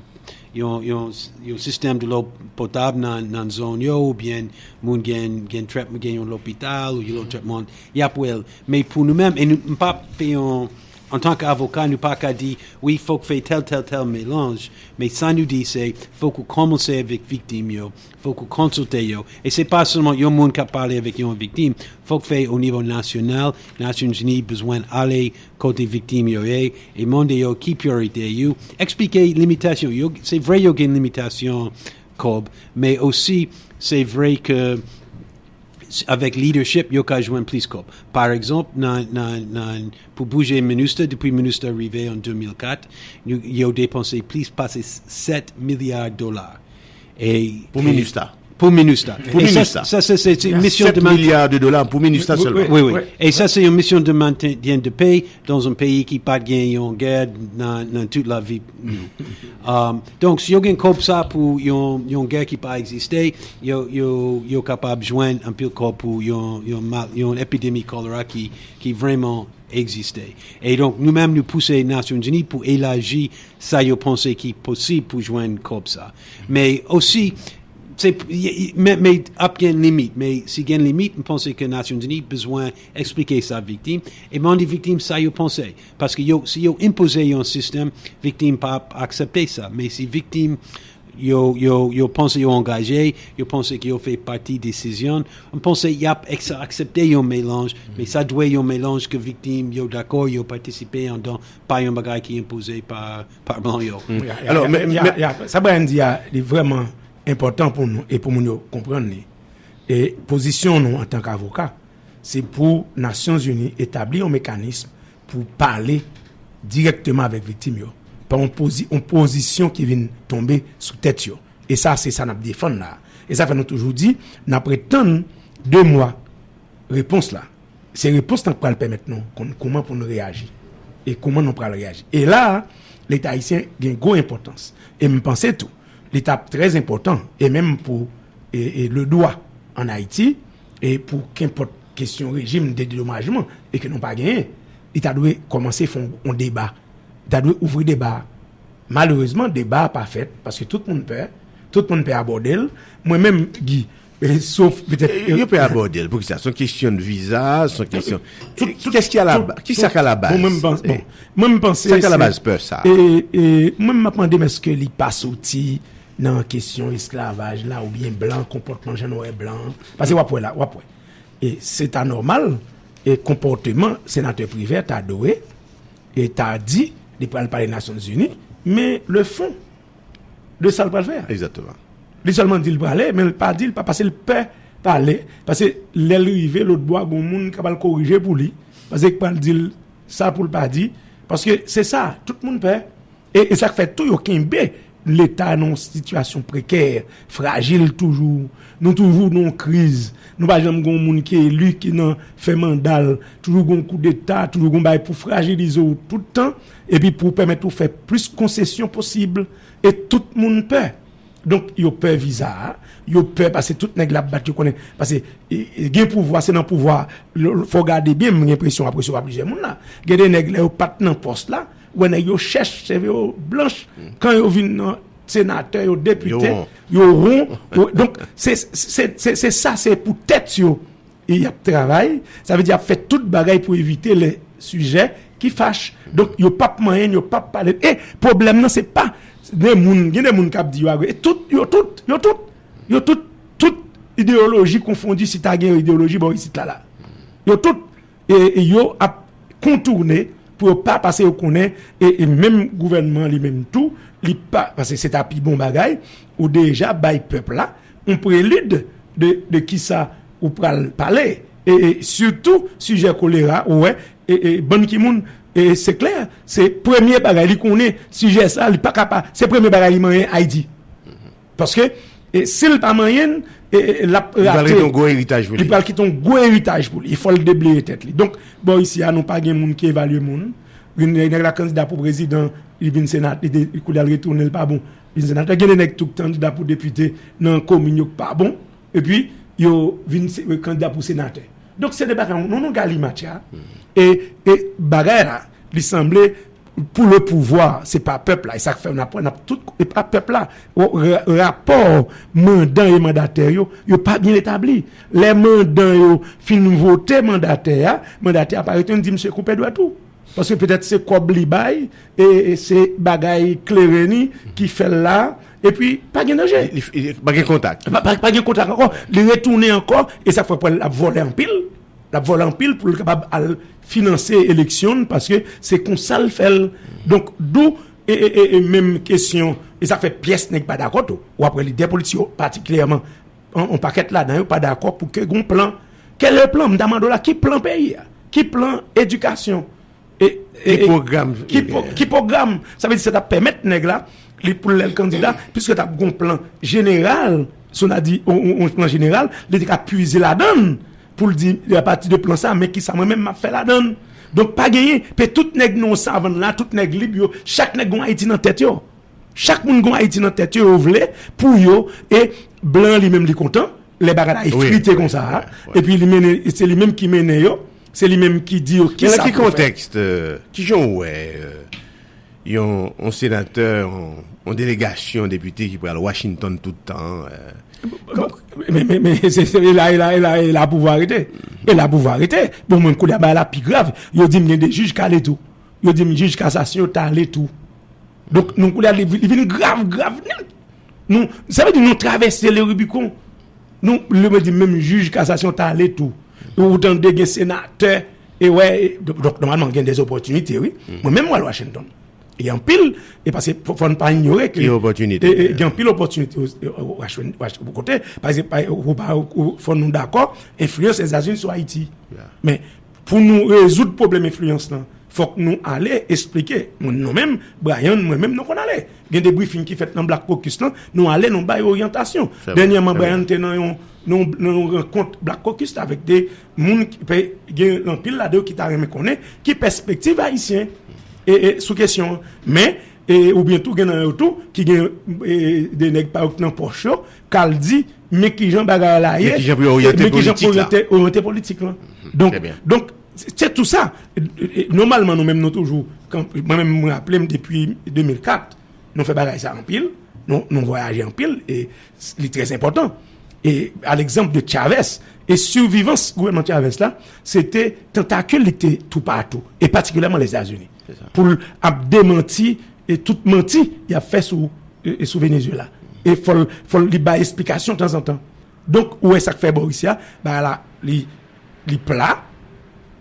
yon, yon, yon sistèm dlo potab nan, nan zòn yo, oubyen moun gen, gen trètman, gen yon lopital, ou yon lòt trètman, y ap wè l. Men pou nou menm, e nou, m pa fè yon, antanke avoka, nou pa ka di, wi, fòk fè tèl, tèl, tèl melanj. Men sa nou di, se, fòk ou kòmanse avèk viktim yo, fòk ou konsilte yo. E se pa sèlman yon moun k ap pale avèk yon viktim, fòk fè o nivo nasyonal, Nasyonzini bezwen ale kote viktim yo ye, e mande yo ki priyorite yo, eksplike limitasyon yo. Se vre yo gen limitasyon kòb, men osi, se vre ke s-, avèk leadership, yo ka jwenn plis kòb. Pa egzanp, nan, nan, nan, pou bouje minista, depi minista rive an de mil kat, nou, yo depanse plis pase sèt milya dola. E, Pou minista. Pou minista. Pou minista. Sa, se, se, se misyon sèt milya de dola pou minista sèlman. Wi, wi. E sa, se yon misyon de mantenyen de pè dans yon peyi ki pa t gen yon gè nan, nan tout lavi. Um, donk, si yo gen kòb sa pou yon, yon gè ki pa egziste, yo, yo, yo kapab jwenn anpil kòb pou yon, yon, mal, yon epidemi kòlera ki, ki vrèman egziste. E donk, nou menm, nou pouse Nasyonzini pou elaji sa yo panse ki posib pou jwenn kòb sa. Men osi, se, men, men ap gen limit. Men si gen limit, m panse ke Nasyonzini bezwen eksplike sa viktim. E mande viktim sa yo panse. Paske yo, si yo enpoze yon sistèm, viktim pa ap aksepte sa. Men si viktim, yo, yo, yo panse yo angaje, yo panse ke yo fè pati desizyon, m panse y ap aksepte yon melanj, men sa dwe yon melanj ke viktim yo dakò, yo patisipe andan, pa yon bagay ki enpoze pa, pa blan yo. Alò, men, men, Sa Brian di a, li vrèman enpòtan pou nou e pou moun yo konprann li. E pozisyon nou antanke avoka, se pou Nasyonzini etabli yon mekanism pou pale dirèkteman avèk viktim yo. Pa yon, pozi, yon pozisyon ki vin tonbe sou tèt yo. E sa, se sa n ap defann la. E sa fè nou toujou di, n ap ret tann de mwa repons la. Se repons lan k pral pèmèt nou konn kouman pou nou reyaji. E kouman nou pral reyaji. E la, Leta ayisyen gen gwo enpòtans. E m panse tou, li t ap trè enpòtan, e menm pou e, e, le dwa ann Ayiti, e pou kenpòt kesyon rejim de dedomajman, e ke nou pa genyen, li ta dwe kòmanse fè yon, yon deba. Li ta dwe ouvri deba a. Malerezman, deba a pa fèt, paske tout moun pè, tout moun pè abòde l. Mwen menm, Guy, e, sof petèt. Yo pè abòde l. Poukisa? Se yon kesyon de viza, se yon kesyon. Tout, tout, kès ki a la, ki sa k a la baz? Bon, mwen, m panse, bon, mwen, m panse. Sa k a la baz pè sa? E, e, mwen, m ap mande m èske li pa soti nan kesyon esklavaj la oubyen blan, konpòtman jan nou wè blan. Paske w ap wè la, w ap wè. E se ta nòmal, e konpòteman senatè Privè ta dwe, e ta di, li pral pale Nasyonzini, men le fon de sa l pral fè a. Egzakteman. Li sèlman di l prale, men l pa di l pa, paske l pè pale, paske lè l rive lòt bò a, gon moun k ap al korije pou li, paske l pral di l sa pou l pa di, paske se sa, tout moun pè. E, e sa k fè tou yo kenbe Leta nan yon sitiyasyon prekè, frajil toujou. Nou toujou nan yon kriz. Nou pa janm gen yon moun ki eli ki nan fè manda l. Toujou gen yon koudeta, toujou gen yon bagay pou frajilize w tout tan, epi pou pèmèt ou fè plis konsesyon posib. E tout moun pè. Donk, yo pè viza a, yo pè paske tout nèg l ap bat yo konnen. Paske e, e, gen pouvwa, se nan pouvwa, fò w gade byen, m gen enpresyon w ap resevwa plizyè moun la. Gen de nèg, lè yo pa t nan pòs la, ou wè nèg yo chèch, seve yo blanch. Kan yo vin nan senatè, yo depite, yo won. Donk, se, se, se, se sa, se pou tèt yo. E y ap travay, sa vle di y ap fè tout bagay pou evite lè sijè ki fach. Donk, yo p ap manyen, yo p ap pale. E pwoblèm nan, se pa de moun, gen de moun k ap di yo agwe. E tout, yo tout, yo tout, yo tout, tout ideyoloji konfondi, si ta gen yon ideyoloji bò isit la, la. Yo tout, e, e yo ap kontoune pou yo pa, paske yo konnen, e, e menm gouvènman li menm tou, li pa, paske se ta pi bon bagay, ou deja bay pèp la yon prelid de, de kisa ou pral pale. E, e sitou, sijè kolera, ou wè, e, e Ban Ki-moon, e se klè, se premye bagay li konnen, sijè sa, li pa ka pa, se premye bagay li manyen Ayiti. Paske, e, si l pa manyen l, e, e, l ap rate. Li pral kite yon gwo eritaj pou li. Li pral kite yon gwo eritaj pou li. E fò l debleye tèt li. Donk, bò isi a, nou pa gen moun ki evalye moun. Gen nèg la kandida pou prezidan, li vin senatè, li, kounye a l retounen, l pa bon. Li vin senatè. Gen de nèg tou k kandida pou depite nan komin yo k pa bon. Epi, yo vin se, kandida pou senatè. Donk, se de bagay, nou, nou gade match la. E, e bagay la, li sanble, pou le pouvwa, se pa pèp la. E sa k fè n ap, n ap tout, e pa pèp la. Ra-, rapò mandan e mandatè yo, yo pa byen etabli. Lè mandan yo fin vote mandatè a, mandatè a pa rete, n di misye koupe dwèt ou. Paske petèt se kòb li bay, e, e se bagay kleren li ki fè l la, epi pa gen danje. Li, li, li pa gen kontak. Pa, pa, pa gen kontak ankò. Li retounen ankò, e sa fè l ap vòlè anpil. L ap vòlè anpil pou l kapab al finanse eleksyon l, paske se konsa l fè l. Donk, dou, e, e, e, e menm kesyon, e sa fè pyès nèg pa dakò tou. W ap wè lidè politik yo, patikilyèman, yon, yon pakèt ladan yo pa dakò pou ke gon plan. Kèl plan? M ta mande w la, ki plan peyi a? Ki plan edikasyon? E, e, Ki e, pwogram ki, ki pwo-, genyen? Ki pwogram? Sa vle di, sa t ap pèmèt nèg la, li, pou l lè l kandida, piske t ap gon plan jeneral, si w ta di, yon, yon, yon plan jeneral, li te ka pwize ladan l pou l di, apati de plan sa, men kisa mwen menm m ap fè ladan l. Donk, pa genyen, pe tout nèg nan yon savann la, tout nèg lib yo, chak nèg gon Ayiti nan tèt yo. Chak moun gon Ayiti nan tèt yo, yo vle pou yo, e blan li menm li kontan, lè bagay la efrite konsa, epi li mennen, se li menm ki mennen yo, se li menm ki di yo kisa pou fè. Men nan ki kontèks, euh, kijan w wè, euh, yon, yon senatè, yon, yon delegasyon depite ki pral Washington tout tan, euh, Bon, men, men, men, se, se, e la, e la, e la, e la pouvwa rete. E la pouvwa rete. Bon, mwen, kounye a, bagay la pi grav. Yo di m gen de jij k ale tou. Yo di m jij kasasyon yo t ale tou. Donk, nou, kounye a, li, li vin grav, grav nèt. Nou, sa vle di nou travèse le Rubicon. Nou, le, mwen di, menm jij kasasyon t ale tou. Ou tande gen senatè, e wè, e, donk, donk, nòmalman, gen de opòtinite, wi. Mwen menm, mwen al Washington. E anpil, e paske fò, fò n pa inyore ke Ki opòtinite? e, e, gen anpil opòtinite o, o, o, Washington, Washington, kote, pa egzanp, pa, ou pa, ou, fò nou dakò, enfliyans Etazini sou Ayiti. Men, pou nou rezoud pwoblèm enfliyans lan, fòk nou ale esplike. Mwen, nou menm, Brian, mwen menm, nou konn ale. Gen de briefing ki fèt nan Black Caucus lan, nou ale, nou bay oryantasyon. Dènyèman, Brian te nan yon, nan, nan yon rankont Black Caucus la avèk de moun ki pe, gen anpil ladan yo ki ta renmen konnen ki pèspektiv ayisyen e, e, sou kesyon an. Men, e, oubyen tou, gen nan yo tou ki gen, e, de nèg pa yo ki nan pòch yo, k al di, men kijan bagay la ye, Men kijan pou yo oryante men kijan pou politik la. oryante, oryante politik lan. Donk, Trè byen. donk, se, se tou sa. E, e, nòmalman, nou menm, nou toujou, kan, mwen menm, mwen raple m depi de mil kat, nou fè bagay sa anpil, nou, nou vwayaje anpil, e s-, li trè enpòtan. E, a legzanp de Chavez, e sivivans gouvènman Chavez la, se te tantakil li te toupatou, e patikilyèman Lèzetazini. Se sa. Pou l ap demanti, e tout manti y ap fè sou, e, e sou Venezuela. E fò l, fò l li bay esplikasyon tanzantan. Donk, ou wè sa k fè bò isi a, bagay la, li, li pla.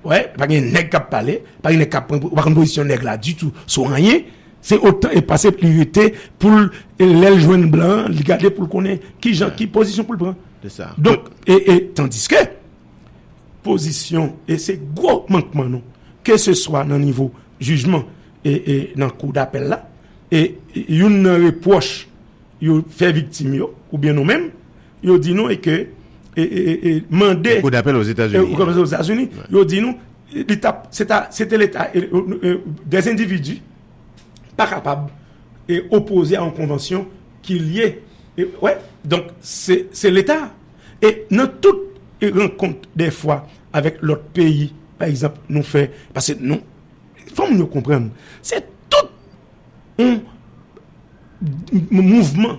Wè, pa gen nèg k ap pale, pa gen nèg k ap pran, ou pa konn pozisyon nèg la ditou sou anyen. Se otan e pase li rete pou l, e lè l jwenn blan an, li gade pou l konnen ki jan, ki pozisyon pou l pran. Se sa. Donk, e, e, tandiske, pozisyon, e se gwo mankman nou, ke se swa nan nivo jijman, e, e nan kou dapèl la, e, e youn nan repwòch yo fè viktim yo, oubyen nou menm, yo di nou e ke, e, e, e, e mande Kou dapèl Ozetazini. e, Kou dapèl Ozetazini, yo di nou, li t ap, se ta, se te leta, e, e, e, des individus pa kapab, e, opoze a yon konvansyon ki lye, e, wè, donk, se, se leta. E nan tout, e, rankont, dèfwa, avèk lòt peyi, pa egzanp, nou fè, paske nou, fò moun yo konprann, se tout yon m-, mouvman,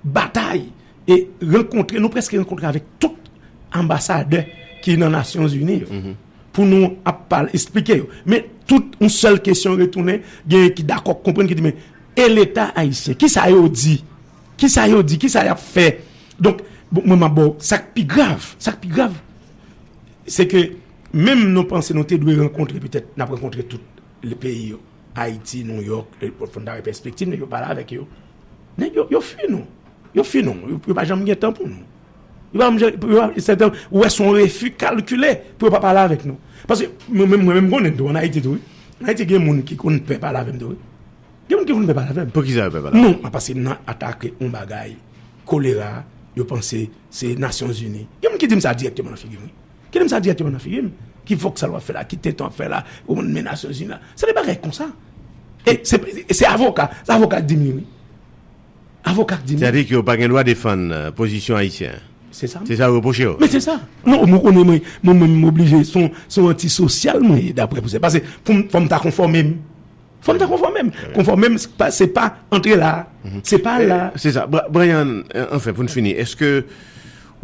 batay, e rankontre, nou prèske rankontre avèk tout anbasadè ki nan Nasyonzini yo. Pou nou ap pale, esplike yo. Men tout yon sèl kesyon retounen, genyen ki dakò, konprann, ki di, men, e Leta ayisyen, kisa yo di? Kisa yo di? Kisa y ap fè? Donk, bon, mwen, m ap ba w, sa k pi grav, sa k pi grav, se ke menm nou panse nou te dwe rankontre, petèt, n ap rankontre tout le peyi yo. Ayiti, Nouyòk, e, fò n ta wè pèspektiv, nèg yo pale avèk yo. Nèg yo, yo fui nou. Yo fui nou. Yo, yo pa janm gen tan pou nou. Yo pa janm, yo pa, se tan, ou wè se yon refi kalkile pou yo pa pale avèk nou. Paske mwen menm, mwen menm konnen tou, ann Ayiti tou, wi. Ann Ayiti gen moun ki konn pè pale avè m tou, wi. Gen moun ki konn pè pale avè m. Poukisa yo pè pale avè w? Non, paske m nan atake yon bagay, kolera, yo panse se Nasyonzini. Gen moun ki di m sa dirèkteman nan figi m, wi. Ki di m sa dirèkteman nan figi m. Ki vòksal w ap fè la, ki tenten w ap fè la, ou konn men Nasyonzini la. Se de bagay konsa. E se, se avoka, se avoka k di m li, wi. Avoka k di m li. Sètadi ke w pa gen dwa defann, euh, pozisyon ayisyen. Se sa. Se sa yo repwoche yo. Men se sa. Non, mwen konnen mwen, mwen menm m oblije, se yon, se yon antisosyal mwen ye, daprè pou se. Paske pou m, fò m ta konfòme m. Fò m ta konfòme m. Konfòme m, se pa, se pa antre la. Se pa la. Se sa. Bra- Brian, anfen, pou n fini, èske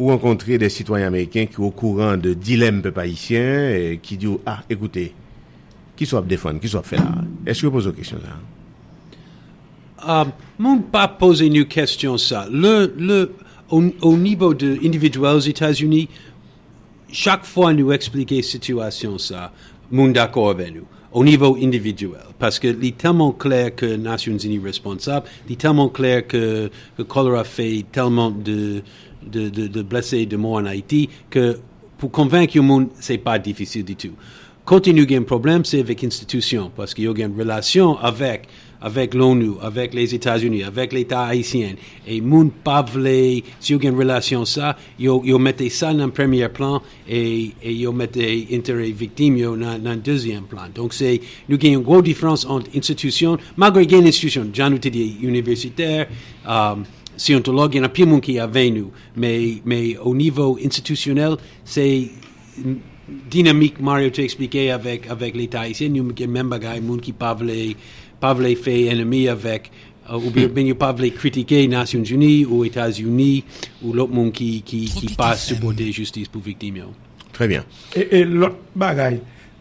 ou rankontre de sitwayen ameriken ki okouran de dilèm pèp ayisyen, e ki di w, ah, ekoute, ki sa w ap defann, ki sa w ap fè la? Èske yo poze w kesyon sa? Moun pa poze nou kesyon sa. Le, le, o, o nivo de endividyèl Ozetazini, chak fwa nou eksplike sitiyasyon sa, moun dakò avè nou. O nivo endividyèl, paske li tèlman klè ke Nasyonzini responsab, li tèlman klè ke, ke kolera fè tèlman de, de, de, de blese, de mò an Ayiti, ke pou konvenk yon moun, se pa difisil ditou. Kote nou gen pwoblèm, se avèk enstitisyon, paske yo gen relasyon avèk, avèk l'ONU, avèk Lèzetazini, avèk Leta ayisyen. E moun pa vle, si yo gen relasyon sa, yo, yo mete sa nan premye plan, e, e yo mete enterè viktim yo nan, nan dezyèm plan. Donk se, nou gen yon gwo diferans ant enstitisyon, malgre gen enstitisyon, jan nou te di, inivèsitè, um, siyantològ, gen anpil moun ki avè nou, men, men o nivo enstitisyonèl, se dinamik Mario te eksplike avèk, avèk Leta ayisyen, nou gen menm bagay, moun ki pa vle, pa vle fè enmi avèk, uh, oubyen, oubyen yo pa vle kritike Nasyonzini ou Etazini ou lòt moun ki, ki, ki pa sipòte jistis pou viktim yo. Trè byen. E, e lòt bagay,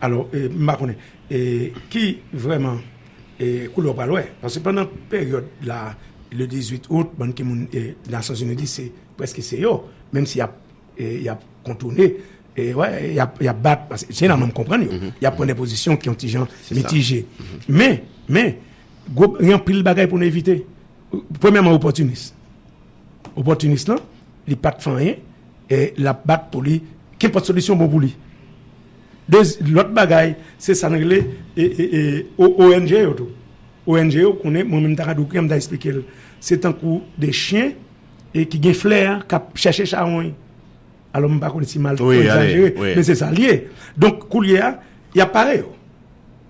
alò, e, m pa konnen, e, ki vrèman, e, koulè w pral wè. Paske pandan peryòd la, le dizuit out, bann ki moun, e, Nasyonzini di se prèske se yo, menm si y ap e, y ap kontoune, e, wè, y ap, y ap bat, paske jeneralman m konprann yo, y ap pran de pozisyon ki yon ti jan mitije. Men, men, gwo, gen anpil bagay pou nou evite. Premyèman, opòtinis. Opòtinis lan, li pa t fè anyen, e l ap bat pou li, kenpòt solisyon bon pou li. Dezi-, lòt bagay, se sa n rele, e, e, e, O-, ONG yo tou. ONG yo, konnen, mwen menm m ta ka di w, m ta eksplike l. Se tankou de chen, e ki gen flè, k ap chèche chawony. Alò, m pa konn si m al twò egzajere, men se sa l ye. Donk, koulye a, y ap pare yo.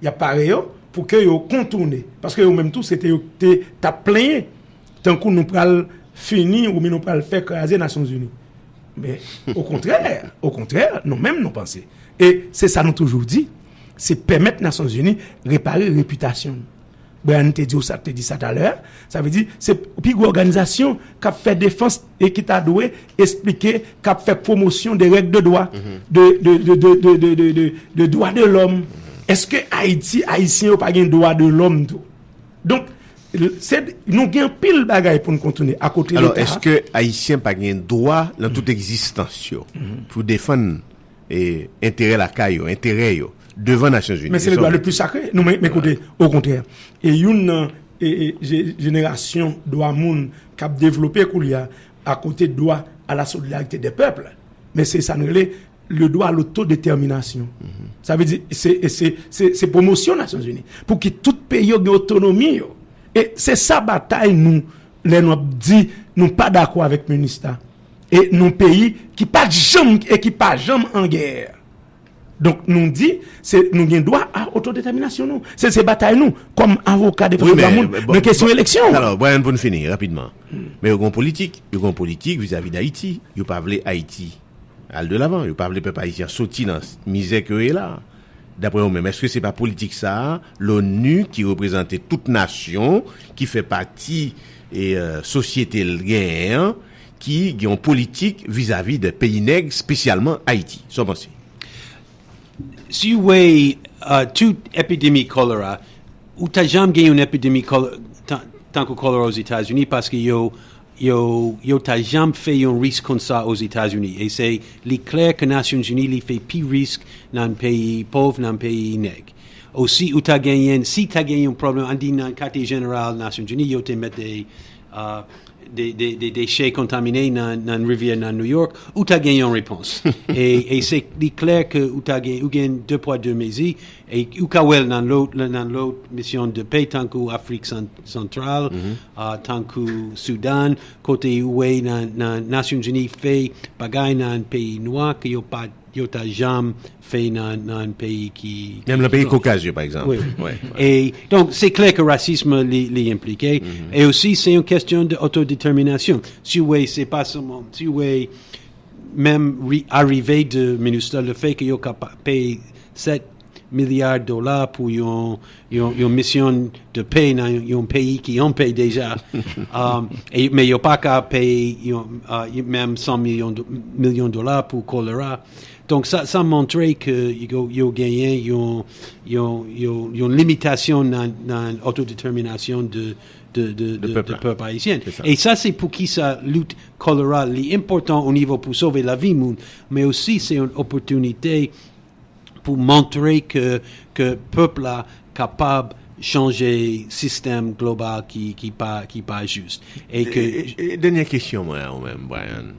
Y ap pare yo pou ke yo kontoune. Paske yo menm tou, se te yo te t ap plenyen. Tankou nou pral fini oubyen nou pral fè kraze Nasyonzini. Men, okontrè, okontrè, nou menm nou panse. E se sa nou toujou di, se pèmèt Nasyonzini repare repitasyon l. Brian te di w sa, te di sa talè a. Sa vle di, se pi gwo òganizasyon k ap fè defans e ki ta dwe esplike, k ap fè pwomosyon de règ de dwa, de, de, de, de, de, de, de, de dwa de lòm. Èske Ayiti, Ayisyen yo pa gen dwa de lòm tou? Donk, se, nou gen anpil bagay pou n kontoune akote Leta. Èske Ayisyen pa gen dwa nan tout egzistans yo pou defann e, enterè lakay yo, enterè yo, devan Nasyonzini. Men se le dwa le pli sakre. Non, men, men koute, okontrè. E youn nan e, e, je- jenerasyon dwa moun k ap devlope koulye a, akote dwa a la solidarite de pèp, men se sa n rele le dwa a lotodetèminasyon. Sa vle di, se, e se, se, se pwomosyon Nasyonzini. Pou ki tout peyi yo gen otonomi yo. E se sa batay nou, lè nou ap di nou pa dakò avèk minista. E nou peyi ki pa t janm, e ki pa janm an gè. Donk, nou di, se, nou gen dwa a otodetèminasyon nou. Se, se batay nou, kòm avoka defans dwa moun, nan kesyon eleksyon. Alò, Brian, pou n fini, rapidman. Men yo gen yon politik, yo gen yon politik vizavi d Ayiti. Yo pa vle Ayiti al de lavan. Yo pa vle pèp ayisyen an soti nan mizè ke yo ye la. Daprè ou menm, èske se pa politik sa a, l'ONU ki reprezante tout nasyon, ki fè pati e, e, sosyete l genyen an, ki gen yon politik vizavi de peyi nèg, espesyalman Ayiti? Sa w panse? Si w wè, e, tout epidemi kolera, ou ta janm gen yon epidemi kolera, tan- tankou kolera Ozetazini, paske yo, yo, yo ta janm fè yon risk konsa Ozetazini. E se, li klè ke Nasyonzini li fè pi risk nan peyi pòv, nan peyi nèg. Osi, ou ta genyen, si ta genyen yon pwoblèm, ann di nan katye jeneral Nasyonzini, yo te mete, e, de, de, de dechè kontamine nan, nan rivyè nan New York, ou ta gen yon repons. E, e se, li klè ke ou ta gen, ou gen de pwa de mezi, e ou ka wè l nan lòt, nan lòt misyon de pè tankou Afrik San- Santral, a, tankou Soudan, kote ou wè nan, nan Nasyonzini fè bagay nan peyi nwa ke yo pa, yo ta janm fè nan, nan peyi ki. Menm nan peyi Kokaz yo, pa egzanp. Wi. E, donk, se klè ke rasism li, li enplike. E osi, se yon kesyon de otodetèminasyon. Si w wè, se pa sèlman, si w wè, Menm ri- arive de MINUSTAH, le fè ke yo ka pa- peye sèt milya dola pou yon, yon, yon misyon de pè nan yon, yon peyi ki an pè deja. Um, e, men yo pa ka peye yon, uh, menm san milyon, do- milyon dola pou kolera. Donk, sa, sa montre ke yo, yo genyen yon, yon, yon, yon limitasyon nan, nan otodeterminasyon de, de, de, de, de pèp ayisyen. E sa, se pou ki sa lit kolera li enpòtan o nivo pou sove lavi moun, men osi se yon opòtinite pou montre ke, ke pèp la kapab chanje sistèm global ki, ki pa, ki pa jis. E ke... E, e, e, dènye kesyon mwen a ou menm, Brian.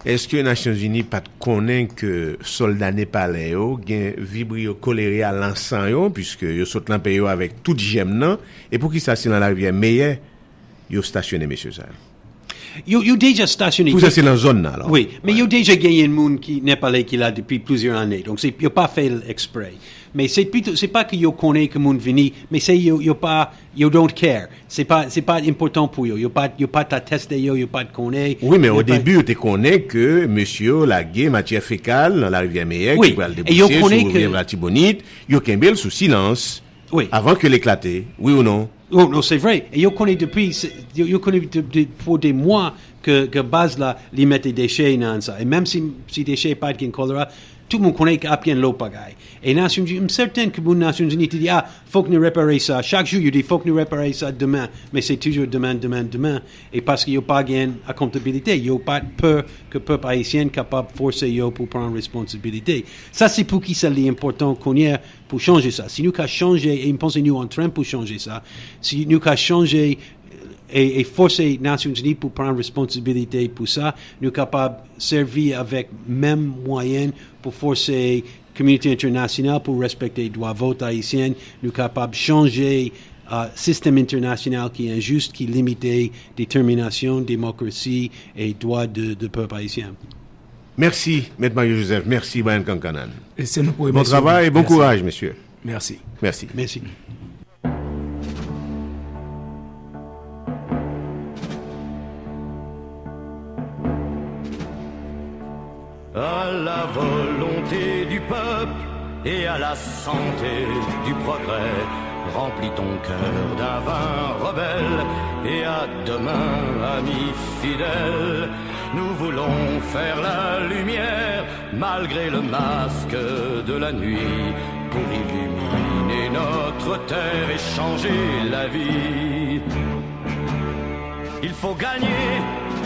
Èske Nasyonzini pa t konnen ke sòlda nepalè yo gen vibrio kolerea lan san yo, piske yo sot lan peyi yo avèk tout jèm nan, e poukisa se lan larivyè Meyè yo stasyone mesye sa yo? Yo, yo deja stasyone. Poukisa se lan zòn nan, alò? Wi, men yo deja genyen moun ki nepalè ki la depi plizyè ane. Donk, se, yo pa fè l eksprè. Men se pito, se pa ke yo konnen ke moun vini, men se yo, yo pa, yo don't care. Se pa, se pa enpòtan pou yo. Yo pa, yo pa ta teste yo, yo pa t konnen. Wi, men o debi, yo te konnen ke mesye yo lage matyè fekal nan larivyè Meyè ki pral debouche sou rivyè Latibonit. Yo kenbe l sou silans avan ke l eklate. Wi ou non? Oh, non, se vre. E yo konnen depi, se- yo, yo konnen de, de, pou de mwa ke, ke baz la, li mete dechè nan sa. E menm si, si dechè pa t gen kolera, tout moun konnen ke ap gen lòt bagay. E Nasyonzini, m sèten ke moun Nasyonzini te di, ah, fòk nou repare sa. Chak jou, yo di, fòk nou repare sa demen. Men se toujou demen, demen, demen. E paske yo pa gen akontabilite, yo pa t pè ke pèp ayisyen kapab fòse yo pou pran responsibilite. Sa se poukisa li enpòtan kounye a pou chanje sa. Si nou ka chanje, e m panse nou antren pou chanje sa, si nou ka chanje e, e fòse Nasyonzini pou pran responsibilite pou sa, nou kapab sèvi avèk menm mwayen pou fòse kominote entènasyonal pou respekte dwa vòt ayisyen, nou kapab chanje, uh, sistèm entènasyonal ki enjis, ki limite detèminasyon, demokrasi e dwa de, de pèp ayisyen. Mèsi, Mèt Mario Joseph. Mèsi, Brian Kankanan. E se nou pou remèsye w. Bon travay e bon kouraj, mesye. Mèsi. Mèsi. Mèsi. À la volonté du peuple et à la santé du progrès, remplis ton cœur d'un vin rebelle et à demain, ami fidèle. Nous voulons faire la lumière malgré le masque de la nuit, pour illuminer notre terre et changer la vie. Il faut gagner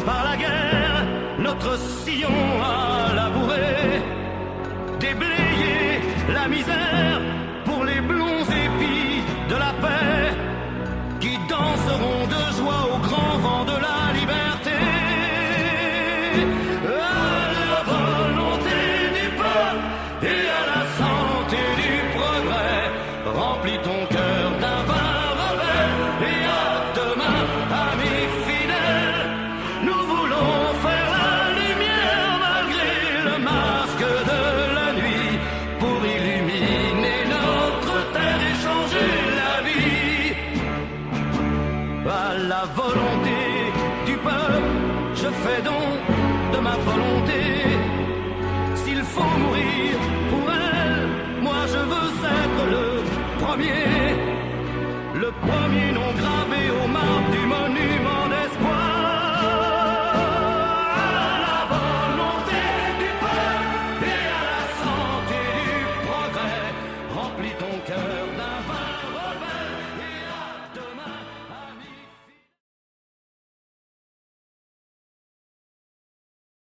par la guerre notre sillon à labourer, déblayer la misère pour les blonds épis de la paix qui danseront de joie au grand vent de la liberté. À la volonté du peuple et à la santé du progrès, remplis ton cœur d'un vin rebelle et à demain, ami fidèle. Nous voulons faire la lumière malgré le masque de la nuit pour illuminer notre terre et changer la vie. À la volonté du peuple, je fais don de ma volonté. S'il faut mourir pour elle, moi je veux être le premier, le premier non gravé